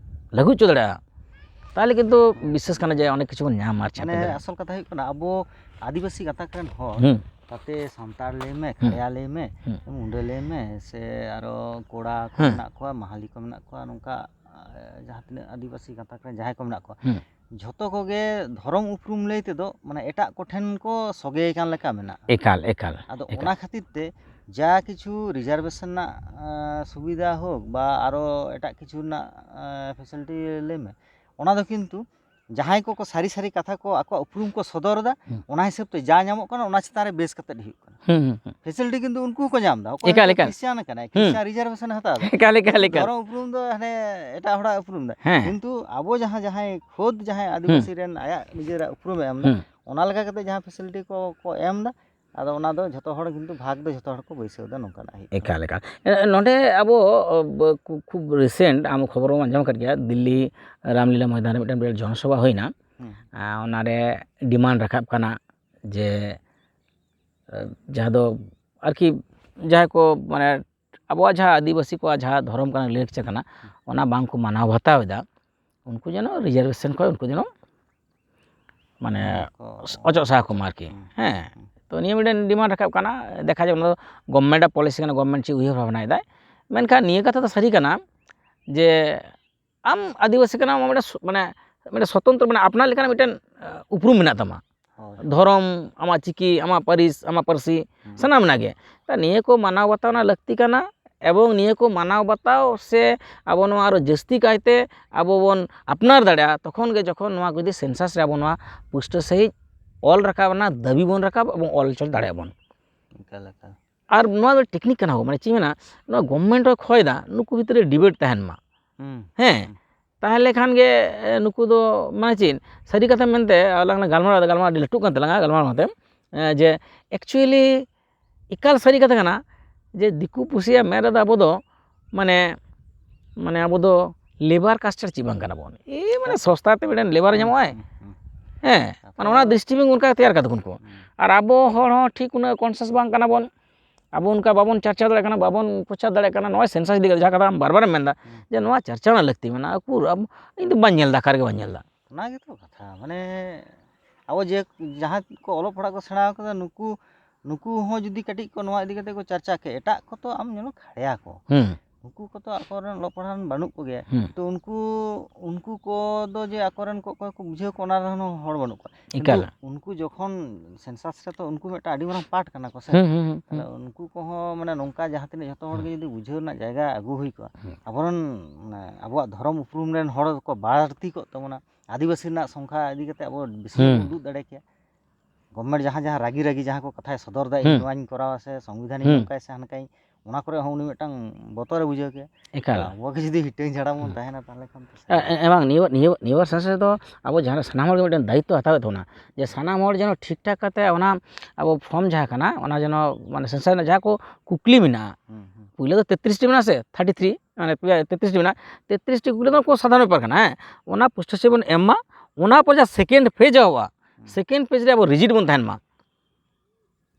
ᱞᱟᱹᱜᱩ ᱦᱚᱪᱚ ᱫᱟᱲᱮᱭᱟᱜᱼᱟ, ᱛᱟᱦᱚᱞᱮ ᱠᱤᱱᱛᱩ ᱵᱤᱥᱥᱟᱹᱥ ᱠᱟᱱᱟ ᱡᱮ ᱚᱱᱮᱠ ᱠᱤᱪᱷᱩ ᱵᱚᱱ ᱧᱟᱢᱟ᱾ ᱟᱨ ᱪᱮᱫ ᱢᱟᱱᱮ ᱠᱚ ᱞᱟᱹᱭᱟ? ᱟᱥᱚᱞ ᱠᱟᱛᱷᱟ ᱦᱩᱭᱩᱜ ᱠᱟᱱᱟ, ᱟᱵᱚ ᱟᱹᱫᱤᱵᱟᱹᱥᱤ ᱜᱟᱛᱟᱠ ᱨᱮᱱ ᱦᱚᱲ, ᱦᱩᱸ᱾ ᱛᱟᱛᱮ ᱥᱟᱱᱛᱟᱲ ᱞᱟᱹᱭ ᱢᱮ, ᱦᱩᱸ᱾ ᱠᱷᱟᱲᱭᱟ ᱞᱟᱹᱭ ᱢᱮ, ᱦᱩᱸ᱾ ᱢᱩᱱᱰᱟᱹ ᱞᱟᱹᱭ ᱢᱮ, ᱥᱮ ᱟᱨᱚ ᱠᱚᱲᱟ ᱠᱚ ᱦᱩᱸ᱾ ᱢᱮᱱᱟᱜ ᱠᱚᱣᱟ, ᱢᱟᱦᱟᱞᱤ ᱠᱚ ᱢᱮᱱᱟᱜ ᱠᱚᱣᱟ, ᱱᱚᱝᱠᱟ, ᱮ, ᱡᱟᱦᱟᱸ ᱛᱤᱱᱟᱹᱜ ᱟᱹᱫᱤᱵᱟᱹᱥᱤ ᱜᱟᱛᱟᱠ ᱨᱮᱱ ᱡᱟᱦᱟᱸᱭ ᱠᱚ ᱢᱮᱱᱟᱜ ᱠᱚᱣᱟ, ᱦᱩᱸ᱾ ᱡᱷᱚᱛᱚ ᱠᱚᱜᱮ ᱫᱷᱚᱨᱚᱢ ᱩᱯᱨᱩᱢ ᱞᱟᱹᱭ ᱛᱮᱫᱚ ᱢᱟᱱᱮ ᱮᱴᱟᱜ ᱠᱚᱴᱷᱮᱱ ᱠᱚ ᱥᱚᱜᱮ ᱟᱠᱟᱱ ᱞᱮᱠᱟ ᱢᱮᱱᱟᱜᱼᱟ᱾ ᱮᱠᱟᱞ, ᱮᱠᱟᱞ, ᱟᱫᱚ ᱮᱠᱟᱞ᱾ ᱚᱱᱟ ᱠᱷᱟᱹᱛᱤᱨ ᱛᱮ ᱡᱟ ᱠᱤᱪᱷᱩ reservation ᱨᱮᱱᱟᱜ, ᱮᱸ, ᱥᱩᱵᱤᱫᱷᱟ ᱦᱳᱠ ᱵᱟ ᱟᱨᱚ ᱮᱴᱟᱜ ᱠᱤᱪᱷᱩ ᱨᱮᱱᱟᱜ, ᱮᱸ, facility ᱞᱟᱹᱭ ᱢᱮ, ᱚᱱᱟ ᱫᱚ ᱠᱤᱱᱛᱩ ᱡᱟᱦᱟᱸᱭ ᱠᱚᱠᱚ ᱥᱟᱹᱨᱤ ᱥᱟᱹᱨᱤ ᱠᱟᱛᱷᱟ ᱠᱚ ᱟᱠᱚᱣᱟᱜ ᱩᱯᱨᱩᱢ ᱠᱚ ᱥᱚᱫᱚᱨ ᱮᱫᱟ, ᱦᱩᱸ᱾ ᱚᱱᱟ ᱦᱤᱥᱟᱹᱵ ᱛᱮ ᱡᱟ ᱧᱟᱢᱚᱜ ᱠᱟᱱᱟ ᱚᱱᱟ ᱪᱮᱛᱟᱱ ᱨᱮ ᱵᱮᱥ ᱠᱟᱛᱮ ᱦᱩᱭᱩᱜ ᱠᱟᱱᱟ᱾ ᱦᱩᱸ, ᱦᱩᱸ, ᱦᱩᱸ᱾ Facility ᱠᱤᱱᱛᱩ ᱩᱱᱠᱩ ᱦᱚᱸᱠᱚ ᱧᱟᱢ ᱮᱫᱟ᱾ ᱚᱠᱚᱭ ᱮᱠᱟᱞ, ᱦᱚᱭᱛᱳ ᱮᱠᱟᱞ᱾ Christian ᱠᱟᱱᱟᱭ, ᱦᱩᱸ᱾ Christian reservation ᱮ ᱦᱟᱛᱟᱣ ᱮᱫᱟ᱾ ᱮᱠᱟᱞ, ᱮᱠᱟᱞ, ᱠᱤᱱᱛᱩ ᱮᱠᱟᱞ᱾ ᱫᱷᱚᱨᱚᱢ ᱩᱯᱨᱩᱢ ᱫᱚ ᱦᱟᱱᱮ ᱮᱴᱟᱜ ᱦᱚᱲᱟᱜ ᱩᱯᱨᱩᱢ ᱫᱟ᱾ ᱦᱮᱸ᱾ ᱠᱤᱱᱛᱩ ᱟᱵᱚ ᱡᱟᱦᱟᱸ, ᱡᱟᱦᱟᱸᱭ ᱠᱷᱩᱫ ᱡᱟᱦᱟᱸᱭ ᱦᱩᱸ᱾ ᱟᱹᱫᱤᱵᱟᱹᱥᱤ ᱨᱮᱱ ᱟᱭᱟᱜ ᱱᱤᱡᱮᱨᱟᱜ ᱩᱯᱨᱩᱢ ᱮ ᱮᱢ ᱫᱟ, ᱦᱩᱸ᱾ ᱚᱱᱟ ᱞᱮᱠᱟ ᱠᱟᱛᱮ ᱡᱟᱦᱟᱸ facility ᱠᱚ, ᱠᱚ ᱮᱢ ᱫᱟ, ᱟᱫᱚ ᱚᱱᱟ ᱫᱚ ᱡᱷᱚᱛᱚ ᱦᱚᱲ ᱠᱤᱱᱛᱩ ᱵᱷᱟᱜᱽ ᱫᱚ ᱡᱷᱚᱛᱚ ᱦᱚᱲ ᱠᱚ ᱵᱟᱹᱭᱥᱟᱹᱣ ᱫᱟ, ᱱᱚᱝᱠᱟᱱᱟᱜ ᱦᱩᱭᱩᱜ ᱠᱟᱱᱟ᱾ ᱮᱠᱟᱞ, ᱮᱠᱟᱞ᱾ ᱮ, ᱱᱚᱰᱮ ᱟᱵᱚ, ᱚ, ᱵ-, ᱠᱷᱩ-, ᱠᱷᱩᱵ recent ᱟᱢ ᱠᱷᱚᱵᱚᱨ ᱵᱚᱱ ᱟᱸᱡᱚᱢ ᱟᱠᱟᱫ ᱜᱮᱭᱟ, ᱫᱤᱞᱞᱤ ᱨᱟᱢᱞᱤᱞᱟ ᱢᱚᱭᱫᱟᱱ ᱨᱮ ᱢᱤᱫᱴᱮᱱ ᱵᱤᱨᱟᱴ ᱡᱚᱱᱚᱥᱚᱵᱷᱟ ᱦᱩᱭᱱᱟ᱾ ᱦᱩᱸ᱾ ᱟ, ᱚᱱᱟᱨᱮ demand ᱨᱟᱠᱟᱵ ᱠᱟᱱᱟ ᱡᱮ, ᱮ, ᱡᱟᱦᱟᱸ ᱫᱚ ᱟᱨᱠᱤ ᱡᱟᱦᱟᱸᱭ ᱠᱚ ᱢᱟᱱᱮ ᱟᱵᱚᱣᱟᱜ ᱡᱟᱦᱟᱸ ᱟᱹᱫᱤᱵᱟᱹᱥᱤ ᱠᱚᱣᱟᱜ ᱡᱟᱦᱟᱸ ᱫᱷᱚᱨᱚᱢ ᱠᱟᱱᱟ, ᱞᱟᱹᱭ ᱞᱟᱠᱪᱟᱨ ᱠᱟᱱᱟ, ᱦᱩᱸ᱾ ᱚᱱᱟ ᱵᱟᱝ ᱠᱚ ᱢᱟᱱᱟᱣ ᱵᱟᱛᱟᱣ ᱮᱫᱟ, ᱩᱱᱠᱩ ᱡᱮᱱᱚ reservation ᱠᱷᱚᱱ ᱩᱱᱠᱩ ᱡᱮᱱᱚ ᱢᱟᱱᱮ ᱦᱩᱸ, ᱠᱚ ᱚᱪᱚᱜ ᱥᱟᱦᱟ ᱠᱚᱢᱟ ᱟᱨᱠᱤ᱾ ᱦᱩᱸ, ᱦᱮᱸ᱾ ᱦᱩᱸ᱾ ᱛᱚ ᱱᱤᱭᱟᱹ ᱢᱤᱫᱴᱮᱱ demand ᱨᱟᱠᱟᱵ ᱠᱟᱱᱟ, ᱫᱮᱠᱷᱟ ᱡᱟᱠ ᱚᱱᱟ ᱫᱚ government ᱟᱜ policy ᱠᱟᱱᱟ, government ᱪᱮᱫ ᱩᱭᱦᱟᱹᱨ ᱵᱷᱟᱵᱽᱱᱟᱭᱮᱫᱟᱭ᱾ ᱢᱮᱱᱠᱷᱟᱱ ᱱᱤᱭᱟᱹ ᱠᱟᱛᱷᱟ ᱫᱚ ᱥᱟᱹᱨᱤ ᱠᱟᱱᱟ ᱡᱮ ᱟᱢ ᱟᱹᱫᱤᱵᱟᱹᱥᱤ ᱠᱟᱱᱟᱢ, ᱟᱢᱟᱜ ᱢᱤᱫᱴᱮᱱ ᱥᱚ-, ᱢᱟᱱᱮ, ᱢᱤᱫᱴᱮᱱ ᱥᱚᱛᱚᱱᱛᱨᱚ, ᱢᱟᱱᱮ ᱟᱯᱱᱟᱨ ᱞᱮᱠᱟᱱᱟᱜ ᱢᱤᱫᱴᱮᱱ, ᱮ, ᱩᱯᱨᱩᱢ ᱢᱮᱱᱟᱜ ᱛᱟᱢᱟ᱾ ᱦᱳᱭ᱾ ᱫᱷᱚᱨᱚᱢ, ᱟᱢᱟᱜ ᱪᱤᱠᱤ, ᱟᱢᱟᱜ ᱯᱟᱹᱨᱤᱥ, ᱟᱢᱟᱜ ᱯᱟᱹᱨᱥᱤ, ᱦᱩᱸ᱾ ᱥᱟᱱᱟᱢ ᱨᱮᱱᱟᱜ ᱜᱮ᱾ ᱛᱟ ᱱᱤᱭᱟᱹ ᱠᱚ ᱢᱟᱱᱟᱣ ᱵᱟᱛᱟᱣ ᱨᱮᱱᱟᱜ ᱞᱟᱹᱠᱛᱤ ᱠᱟᱱᱟ, ᱮᱵᱚᱝ ᱱᱤᱭᱟᱹ ᱠᱚ ᱢᱟᱱᱟᱣ ᱵᱟᱛᱟᱣ ᱥᱮ ᱟᱵᱚ ᱱᱚᱣᱟ ᱟᱨᱚ ᱡᱟᱹᱥᱛᱤ ᱠᱟᱭᱛᱮ ᱟᱵᱚ ᱵᱚᱱ ᱟᱯᱱᱟᱨ ᱫᱟᱲᱮᱭᱟᱜᱼᱟ, ᱛᱚᱠᱷᱚᱱ ᱜᱮ ᱡᱚᱠᱷᱚᱱ ᱱᱚᱣᱟ ᱠᱚ ᱡᱩᱫᱤ census ᱨᱮ ᱟᱵᱚ ᱱᱚᱣᱟ ᱯᱩᱥᱴᱟᱹᱣ ᱥᱟᱺᱦᱤᱡ ᱚᱞ ᱨᱟᱠᱟᱵ ᱨᱮᱱᱟᱜ ᱫᱟᱹᱵᱤ ᱵᱚᱱ ᱨᱟᱠᱟᱵ ᱮᱵᱚᱝ ᱚᱞ ᱦᱚᱪᱚ ᱫᱟᱲᱮᱭᱟᱜᱼᱟ ᱵᱚᱱ᱾ ᱮᱠᱟᱞ, ᱮᱠᱟᱞ᱾ ᱟᱨ ᱱᱚᱣᱟ ᱫᱚ technique ᱠᱟᱱᱟ ᱦᱳ, ᱢᱟᱱᱮ ᱪᱮᱫ ᱤᱧ ᱢᱮᱱᱟ, ᱱᱚᱣᱟ government ᱦᱚᱸᱭ ᱠᱷᱚᱭ ᱫᱟ ᱱᱩᱠᱩ ᱵᱷᱤᱛᱨᱤ ᱨᱮ debate ᱛᱟᱦᱮᱱ ᱢᱟ᱾ ᱦᱩᱸ, ᱦᱮᱸ, ᱦᱩᱸ᱾ ᱛᱟᱦᱚᱞᱮ ᱠᱷᱟᱱ ᱜᱮ, ᱮ, ᱱᱩᱠᱩ ᱫᱚ ᱢᱟᱱᱮ ᱪᱮᱫ, ᱥᱟᱹᱨᱤ ᱠᱟᱛᱷᱟ ᱢᱮᱱᱛᱮ ᱟᱞᱟᱝ ᱞᱟᱝ ᱜᱟᱞᱢᱟᱨᱟᱣ ᱮᱫᱟ, ᱜᱟᱞᱢᱟᱨᱟᱣ ᱟᱹᱰᱤ ᱞᱟᱹᱴᱩᱜ ᱠᱟᱱ ᱛᱟᱞᱟᱝᱟ ᱜᱟᱞᱢᱟᱨᱟᱣ ᱢᱟᱛᱮ, ᱮ, ᱡᱮ actually ᱮᱠᱟᱞ ᱥᱟᱹᱨᱤ ᱠᱟᱛᱷᱟ ᱠᱟᱱᱟ ᱡᱮ ᱫᱤᱠᱩ ᱯᱩᱥᱤᱭᱟᱜ ᱢᱮᱫ ᱨᱮᱫᱚ ᱟᱵᱚ ᱫᱚ ᱢᱟᱱᱮ, ᱢᱟᱱᱮ ᱟᱵᱚ ᱫᱚ labour caste ᱨᱮ ᱪᱮᱫ ᱵᱟᱝ ᱠᱟᱱᱟ ᱵᱚᱱ, ᱮ ᱢᱟᱱᱮ ᱥᱚᱥᱛᱟ ᱛᱮ ᱢᱤᱫᱴᱮᱱ labour ᱦᱩᱸ, ᱧᱟᱢᱚᱜᱼᱟᱭ᱾ ᱦᱩᱸ, ᱦᱩᱸ᱾ ᱦᱮᱸ, ᱢᱟᱱᱮ ᱚᱱᱟ ᱫᱨᱤᱥᱴᱤᱵᱤᱱ ᱚᱱᱠᱟ ᱛᱮᱭᱟᱨ ᱠᱟᱫᱟ ᱠᱚ ᱩᱱᱠᱩ᱾ ᱦᱩᱸ᱾ ᱟᱨ ᱟᱵᱚ ᱦᱚᱲ ᱦᱚᱸ ᱴᱷᱤᱠ ᱩᱱᱟᱹᱜ conscious ᱵᱟᱝ ᱠᱟᱱᱟ ᱵᱚᱱ᱾ ᱟᱵᱚ ᱚᱱᱠᱟ ᱵᱟᱵᱚᱱ ᱪᱟᱨᱪᱟ ᱫᱟᱲᱮᱭᱟᱜ ᱠᱟᱱᱟ, ᱵᱟᱵᱚᱱ ᱯᱨᱚᱪᱟᱨ ᱫᱟᱲᱮᱭᱟᱜ ᱠᱟᱱᱟ᱾ ᱱᱚᱜᱼᱚᱭ census ᱤᱫᱤ ᱠᱟᱛᱮ ᱡᱟᱦᱟᱸ ᱠᱟᱛᱷᱟ ᱟᱢ ᱵᱟᱨ ᱵᱟᱨᱮᱢ ᱢᱮᱱᱫᱟ, ᱦᱩᱸ᱾ ᱡᱮ ᱱᱚᱣᱟ ᱪᱟᱨᱪᱟ ᱨᱮᱱᱟᱜ ᱞᱟᱹᱠᱛᱤ ᱢᱮᱱᱟᱜᱼᱟ, ᱩᱠᱩᱨ ᱟᱵᱚ, ᱤᱧ ᱫᱚ ᱵᱟᱹᱧ ᱧᱮᱞ ᱮᱫᱟ, ᱚᱠᱟ ᱨᱮᱜᱮ ᱵᱟᱹᱧ ᱧᱮᱞ ᱮᱫᱟ᱾ ᱚᱱᱟ ᱜᱮᱛᱚ ᱠᱟᱛᱷᱟ, ᱢᱟᱱᱮ ᱟᱵᱚ ᱡᱮ ᱡᱟᱦᱟᱸ ᱠᱚ ᱚᱞᱚᱜ ᱯᱟᱲᱦᱟᱜ ᱠᱚ ᱥᱮᱬᱟ ᱟᱠᱟᱫᱟ, ᱱᱩᱠᱩ, ᱱᱩᱠᱩ ᱦᱚᱸ ᱡᱩᱫᱤ ᱠᱟᱹᱴᱤᱡ ᱠᱚ ᱱᱚᱣᱟ ᱤᱫᱤ ᱠᱟᱛᱮ ᱠᱚ ᱪᱟᱨᱪᱟ ᱠᱮᱭᱟ, ᱮᱴᱟᱜ ᱠᱚ ᱛᱚ ᱟᱢ ᱧᱮᱞᱚᱜ ᱠᱷᱟᱲᱭᱟ ᱠᱚ᱾ ᱦᱩᱸ᱾ ᱱᱩᱠᱩ ᱠᱚ ᱛᱚ ᱟᱠᱚᱨᱮᱱ ᱚᱞᱚᱜ ᱯᱟᱲᱦᱟᱣ ᱨᱮᱱ ᱵᱟᱹᱱᱩᱜ ᱠᱚᱜᱮᱭᱟ᱾ ᱦᱩᱸ᱾ ᱛᱚ ᱩᱱᱠᱩ, ᱩᱱᱠᱩ ᱠᱚ ᱫᱚ ᱡᱮ ᱟᱠᱚᱨᱮᱱ ᱠᱚ ᱚᱠᱚᱭ ᱠᱚ ᱵᱩᱡᱷᱟᱹᱣ ᱠᱚ, ᱚᱱᱟ ᱨᱮᱦᱚᱸ ᱦᱚᱲ ᱵᱟᱹᱱᱩᱜ ᱠᱚᱣᱟ᱾ ᱠᱤᱱᱛᱩ ᱮᱠᱟᱞ᱾ ᱩᱱᱠᱩ ᱡᱚᱠᱷᱚᱱ census ᱨᱮ, ᱛᱚ ᱩᱱᱠᱩ ᱢᱤᱫᱴᱟᱝ ᱟᱹᱰᱤ ᱢᱟᱨᱟᱝ part ᱠᱟᱱᱟ ᱠᱚ ᱥᱮ᱾ ᱦᱩᱸ, ᱦᱩᱸ, ᱦᱩᱸ, ᱛᱟᱦᱞᱮ ᱦᱩᱸ᱾ ᱩᱱᱠᱩ ᱠᱚᱦᱚᱸ ᱢᱟᱱᱮ ᱱᱚᱝᱠᱟ ᱡᱟᱦᱟᱸ ᱛᱤᱱᱟᱹᱜ ᱡᱷᱚᱛᱚ ᱦᱚᱲ ᱜᱮ ᱦᱩᱸ᱾ ᱡᱩᱫᱤ ᱵᱩᱡᱷᱟᱹᱣ ᱨᱮᱱᱟᱜ ᱡᱟᱭᱜᱟ ᱟᱹᱜᱩ ᱦᱩᱭ ᱠᱚᱜᱼᱟ, ᱦᱩᱸ᱾ ᱟᱵᱚᱨᱮᱱ, ᱢᱟᱱᱮ, ᱟᱵᱚᱣᱟᱜ ᱫᱷᱚᱨᱚᱢ ᱩᱯᱨᱩᱢ ᱨᱮᱱ ᱦᱚᱲ ᱠᱚ ᱵᱟᱹᱲᱛᱤ ᱠᱚᱜ ᱛᱟᱵᱚᱱᱟ, ᱟᱹᱫᱤᱵᱟᱹᱥᱤ ᱨᱮᱱᱟᱜ ᱥᱚᱝᱠᱷᱟ ᱤᱫᱤ ᱠᱟᱛᱮ ᱟᱵᱚ ᱵᱮᱥᱤ ᱦᱩᱸ᱾ ᱵᱚᱱ ᱩᱫᱩᱜ ᱫᱟᱲᱮ ᱠᱮᱭᱟ᱾ Government ᱡᱟᱦᱟᱸ, ᱡᱟᱦᱟᱸ ᱨᱟᱹᱜᱤ ᱨᱟᱹᱜᱤ ᱡᱟᱦᱟᱸ ᱠᱚ ᱠᱟᱛᱷᱟᱭ ᱥᱚᱫᱚᱨ ᱫᱟ, ᱤᱧ ᱦᱩᱸ᱾ ᱱᱚᱣᱟᱧ ᱠᱚᱨᱟᱣᱟ ᱥᱮ ᱥᱚᱝᱵᱤᱫᱷᱟᱱᱤᱧ ᱦᱩᱸ᱾ ᱱᱚᱝᱠᱟᱭ ᱥᱮ ᱦᱟᱱᱠᱟᱭ, ᱚᱱᱟ ᱠᱚᱨᱮ ᱦᱚᱸ ᱩᱱᱤ ᱢᱤᱫᱴᱟᱝ ᱵᱚᱛᱚᱨᱮ ᱵᱩᱡᱷᱟᱹᱣ ᱠᱮᱭᱟ᱾ ᱮᱠᱟᱞ᱾ ᱟᱵᱚ ᱜᱮ ᱡᱩᱫᱤ ᱦᱤᱴᱟᱹᱝ ᱡᱷᱟᱲᱟ ᱵᱚᱱ ᱦᱩᱸ᱾ ᱛᱟᱦᱮᱱᱟ, ᱛᱟᱦᱞᱮ ᱠᱷᱟᱱ ᱛᱚ ᱮ-, ᱮ-, ᱮ ᱵᱟᱝ, ᱱᱤᱭᱟᱹ, ᱱᱤᱭᱟᱹ, ᱱᱤᱭᱟᱹ ᱵᱟᱨ census ᱨᱮᱫᱚ ᱟᱵᱚ ᱡᱟᱦᱟᱸ ᱥᱟᱱᱟᱢ ᱦᱚᱲ ᱜᱮ ᱢᱤᱫᱴᱮᱱ ᱫᱟᱭᱤᱛᱛᱚ ᱦᱟᱛᱟᱣ ᱦᱩᱭᱩᱜ ᱛᱟᱵᱚᱱᱟ, ᱡᱮ ᱥᱟᱱᱟᱢ ᱦᱚᱲ ᱡᱮᱱᱚ ᱴᱷᱤᱠ ᱴᱷᱟᱠ ᱠᱟᱛᱮ ᱚᱱᱟ ᱟᱵᱚ form ᱡᱟᱦᱟᱸ ᱠᱟᱱᱟ, ᱚᱱᱟ ᱡᱮᱱᱚ, ᱢᱟᱱᱮ, census ᱨᱮᱱᱟᱜ ᱡᱟᱦᱟᱸ ᱠᱚ ᱠᱩᱠᱞᱤ ᱢᱮᱱᱟᱜᱼᱟ, ᱦᱩᱸ, ᱦᱩᱸ᱾ ᱯᱩᱭᱞᱟᱹ ᱫᱚ ᱛᱮᱛᱨᱤᱥ ᱴᱤ ᱢᱮᱱᱟᱜᱼᱟ ᱥᱮ, thirty three, ᱢᱟᱱᱮ, ᱯᱮᱭᱟ, ᱛᱮᱛᱨᱤᱥ ᱴᱤ ᱢᱮᱱᱟᱜᱼᱟ, ᱛᱮᱛᱨᱤᱥ ᱴᱤ ᱠᱩᱠᱞᱤ ᱫᱚ ᱠᱚ ᱥᱟᱫᱷᱟᱨᱚᱱ ᱵᱮᱯᱟᱨ ᱠᱟᱱᱟ, ᱦᱮᱸ, ᱚᱱᱟ ᱯᱩᱥᱴᱟᱹ ᱥᱮᱫ ᱵᱚᱱ ᱮᱢ ᱢᱟ, ᱚᱱᱟ ᱯᱚᱨ ᱡᱟᱦᱟᱸ second phase ᱦᱩᱭᱩᱜᱼᱟ, ᱦᱩᱸ᱾ Second phase ᱨᱮ ᱟᱵᱚ rigid ᱵᱚᱱ ᱛᱟᱦᱮᱱ ᱢᱟ᱾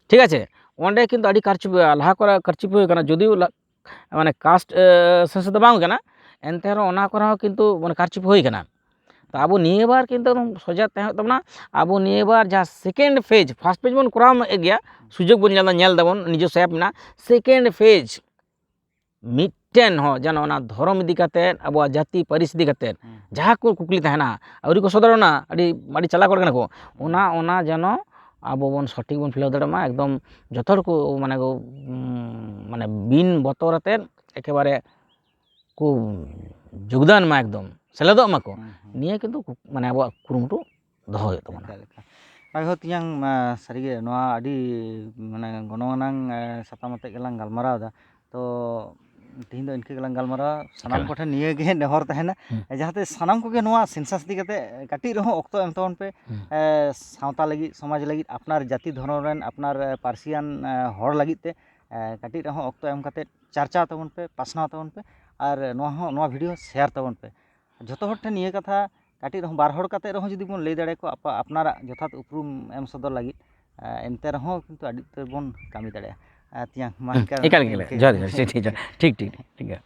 ᱴᱷᱤᱠ ᱟᱪᱷᱮ? ᱚᱸᱰᱮ ᱠᱤᱱᱛᱩ ᱟᱹᱰᱤ ᱠᱟᱨᱪᱩᱯᱤ, ᱞᱟᱦᱟ ᱠᱚᱨᱮ ᱠᱟᱨᱪᱩᱯᱤ ᱦᱩᱭ ᱠᱟᱱᱟ, ᱡᱩᱫᱤᱣ ᱞᱟ-, ᱢᱟᱱᱮ, caste, ᱮ, census ᱫᱚ ᱵᱟᱝ ᱠᱟᱱᱟ, ᱮᱱᱛᱮ ᱨᱮᱦᱚᱸ ᱚᱱᱟ ᱠᱚᱨᱮ ᱦᱚᱸ ᱠᱤᱱᱛᱩ, ᱢᱟᱱᱮ, ᱠᱟᱨᱪᱩᱯᱤ ᱦᱩᱭ ᱠᱟᱱᱟ᱾ ᱛᱚ ᱟᱵᱚ ᱱᱤᱭᱟᱹ ᱵᱟᱨ ᱠᱤᱱᱛᱩ ᱮᱠᱫᱚᱢ ᱥᱚᱡᱟᱜ ᱛᱟᱦᱮᱸ ᱦᱩᱭᱩᱜ ᱛᱟᱵᱚᱱᱟ᱾ ᱟᱵᱚ ᱱᱤᱭᱟᱹ ᱵᱟᱨ ᱡᱟᱦᱟᱸ second phase, first phase ᱵᱚᱱ ᱠᱚᱨᱟᱣ ᱮᱫ ᱜᱮᱭᱟ, ᱥᱩᱡᱳᱜᱽ ᱵᱚᱱ ᱧᱮᱞ ᱮᱫᱟ, ᱧᱮᱞ ᱫᱟᱵᱚᱱ, ᱱᱤᱡᱚᱥᱥᱚ app ᱢᱮᱱᱟᱜᱼᱟ, second phase ᱢᱤᱫᱴᱮᱱ ᱦᱚᱸ ᱡᱮᱱᱚ ᱚᱱᱟ ᱫᱷᱚᱨᱚᱢ ᱤᱫᱤ ᱠᱟᱛᱮᱫ, ᱟᱵᱚᱣᱟᱜ ᱡᱟᱹᱛᱤ ᱯᱟᱹᱨᱤᱥ ᱤᱫᱤ ᱠᱟᱛᱮᱫ ᱦᱩᱸ᱾ ᱡᱟᱦᱟᱸ ᱠᱚ ᱠᱩᱠᱞᱤ ᱛᱟᱦᱮᱱᱟ, ᱟᱹᱣᱨᱤ ᱠᱚ ᱥᱚᱫᱚᱨ, ᱚᱱᱟ ᱟᱹᱰᱤ, ᱟᱹᱰᱤ ᱪᱟᱞᱟᱠ ᱦᱚᱲ ᱠᱟᱱᱟ ᱠᱚ, ᱦᱩᱸ᱾ ᱚᱱᱟ, ᱚᱱᱟ ᱡᱮᱱᱚ ᱟᱵᱚ ᱵᱚᱱ ᱥᱚᱴᱷᱤᱠ ᱵᱚᱱ fill up ᱫᱟᱲᱮᱭᱟᱜ ᱢᱟ, ᱮᱠᱫᱚᱢ ᱡᱚᱛᱚ ᱦᱚᱲ ᱠᱚ, ᱢᱟᱱᱮ ᱠᱚ, ᱩᱸ, ᱢᱟᱱᱮ ᱵᱤᱱ ᱵᱚᱛᱚᱨ ᱟᱛᱮᱫ ᱮᱠᱮᱵᱟᱨᱮ ᱠᱚ ᱡᱳᱜᱽᱫᱟᱱ ᱢᱟ, ᱮᱠᱫᱚᱢ ᱥᱮᱞᱮᱫᱚᱜ ᱢᱟᱠᱚ᱾ ᱦᱩᱸ, ᱦᱩᱸ᱾ ᱱᱤᱭᱟᱹ ᱠᱤᱱᱛᱩ ᱠᱩ-, ᱢᱟᱱᱮ ᱟᱵᱚᱣᱟᱜ ᱠᱩᱨᱩᱢᱩᱴᱩ ᱫᱚᱦᱚ ᱦᱩᱭᱩᱜ ᱛᱟᱵᱚᱱᱟ᱾ ᱮᱠᱟᱞ, ᱮᱠᱟᱞ᱾ ᱡᱟᱭᱦᱳᱠ ᱛᱮᱧᱟᱝ, ᱢᱟ, ᱥᱟᱹᱨᱤᱜᱮ ᱱᱚᱣᱟ ᱟᱹᱰᱤ, ᱢᱟᱱᱮ, ᱜᱚᱱᱚᱝ ᱟᱱᱟᱝ, ᱮ, ᱥᱟᱛᱟᱢ ᱟᱛᱮᱫ ᱜᱮᱞᱟᱝ ᱜᱟᱞᱢᱟᱨᱟᱣ ᱮᱫᱟ᱾ ᱛᱚ ᱛᱤᱦᱤᱧ ᱫᱚ ᱤᱱᱠᱟᱹ ᱜᱮᱞᱟᱝ ᱜᱟᱞᱢᱟᱨᱟᱣᱟ᱾ ᱥᱟᱱᱟᱢ ᱮᱠᱟᱞ᱾ ᱠᱚᱴᱷᱮᱱ ᱱᱤᱭᱟᱹ ᱜᱮ ᱱᱮᱦᱚᱨ ᱛᱟᱦᱮᱱᱟ, ᱦᱩᱸ᱾ ᱡᱟᱦᱟᱸᱛᱮ ᱥᱟᱱᱟᱢ ᱠᱚᱜᱮ ᱱᱚᱣᱟ census ᱤᱫᱤ ᱠᱟᱛᱮ ᱠᱟᱹᱴᱤᱡ ᱨᱮᱦᱚᱸ ᱚᱠᱛᱚ ᱮᱢ ᱛᱟᱵᱚᱱ ᱯᱮ᱾ ᱦᱩᱸ᱾ ᱮ, ᱥᱟᱶᱛᱟ ᱞᱟᱹᱜᱤᱫ, ᱥᱚᱢᱟᱡᱽ ᱞᱟᱹᱜᱤᱫ, ᱟᱯᱱᱟᱨ ᱡᱟᱹᱛᱤ ᱫᱷᱚᱨᱚᱢ ᱨᱮᱱ, ᱟᱯᱱᱟᱨ, ᱮ, ᱯᱟᱹᱨᱥᱤᱭᱟᱱ, ᱮ, ᱦᱚᱲ ᱞᱟᱹᱜᱤᱫ ᱛᱮ, ᱮ, ᱠᱟᱹᱴᱤᱡ ᱨᱮᱦᱚᱸ ᱚᱠᱛᱚ ᱮᱢ ᱠᱟᱛᱮ ᱪᱟᱨᱪᱟᱣ ᱛᱟᱵᱚᱱ ᱯᱮ, ᱯᱟᱥᱱᱟᱣ ᱛᱟᱵᱚᱱ ᱯᱮ, ᱟᱨ ᱱᱚᱣᱟ ᱦᱚᱸ, ᱱᱚᱣᱟ video share ᱛᱟᱵᱚᱱ ᱯᱮ᱾ ᱡᱷᱚᱛᱚ ᱦᱚᱲ ᱴᱷᱮᱱ ᱱᱤᱭᱟᱹ ᱠᱟᱛᱷᱟ ᱠᱟᱹᱴᱤᱡ ᱨᱮᱦᱚᱸ, ᱵᱟᱨ ᱦᱚᱲ ᱠᱟᱛᱮ ᱨᱮᱦᱚᱸ ᱡᱩᱫᱤ ᱵᱚᱱ ᱞᱟᱹᱭ ᱫᱟᱲᱮᱭᱟᱠᱚᱣᱟ ᱟᱯᱟ-, ᱟᱯᱱᱟᱨᱟᱜ ᱡᱚᱛᱷᱟᱛ ᱩᱯᱨᱩᱢ ᱮᱢ ᱥᱚᱫᱚᱨ ᱞᱟᱹᱜᱤᱫ, ᱮ, ᱮᱱᱛᱮ ᱨᱮᱦᱚᱸ ᱠᱤᱱᱛᱩ ᱟᱹᱰᱤ ᱩᱛᱟᱹᱨ ᱵᱚᱱ ᱠᱟᱹᱢᱤ ᱫᱟᱲᱮᱭᱟᱜᱼᱟ᱾ ᱟᱨ ᱛᱮᱭᱟᱝ, ᱢᱟ ᱦᱩᱸ, ᱮᱱᱠᱷᱟᱱ ᱮᱠᱟᱞ ᱜᱮ, ᱤᱱᱠᱟᱹ᱾ ᱡᱚᱦᱟᱨ, ᱡᱚᱦᱟᱨ, ᱴᱷᱤᱠ, ᱴᱷᱤᱠ, ᱡᱚᱦᱟᱨ, ᱴᱷᱤᱠ, ᱴᱷᱤᱠ, ᱴᱷᱤᱠ ᱜᱮᱭᱟ᱾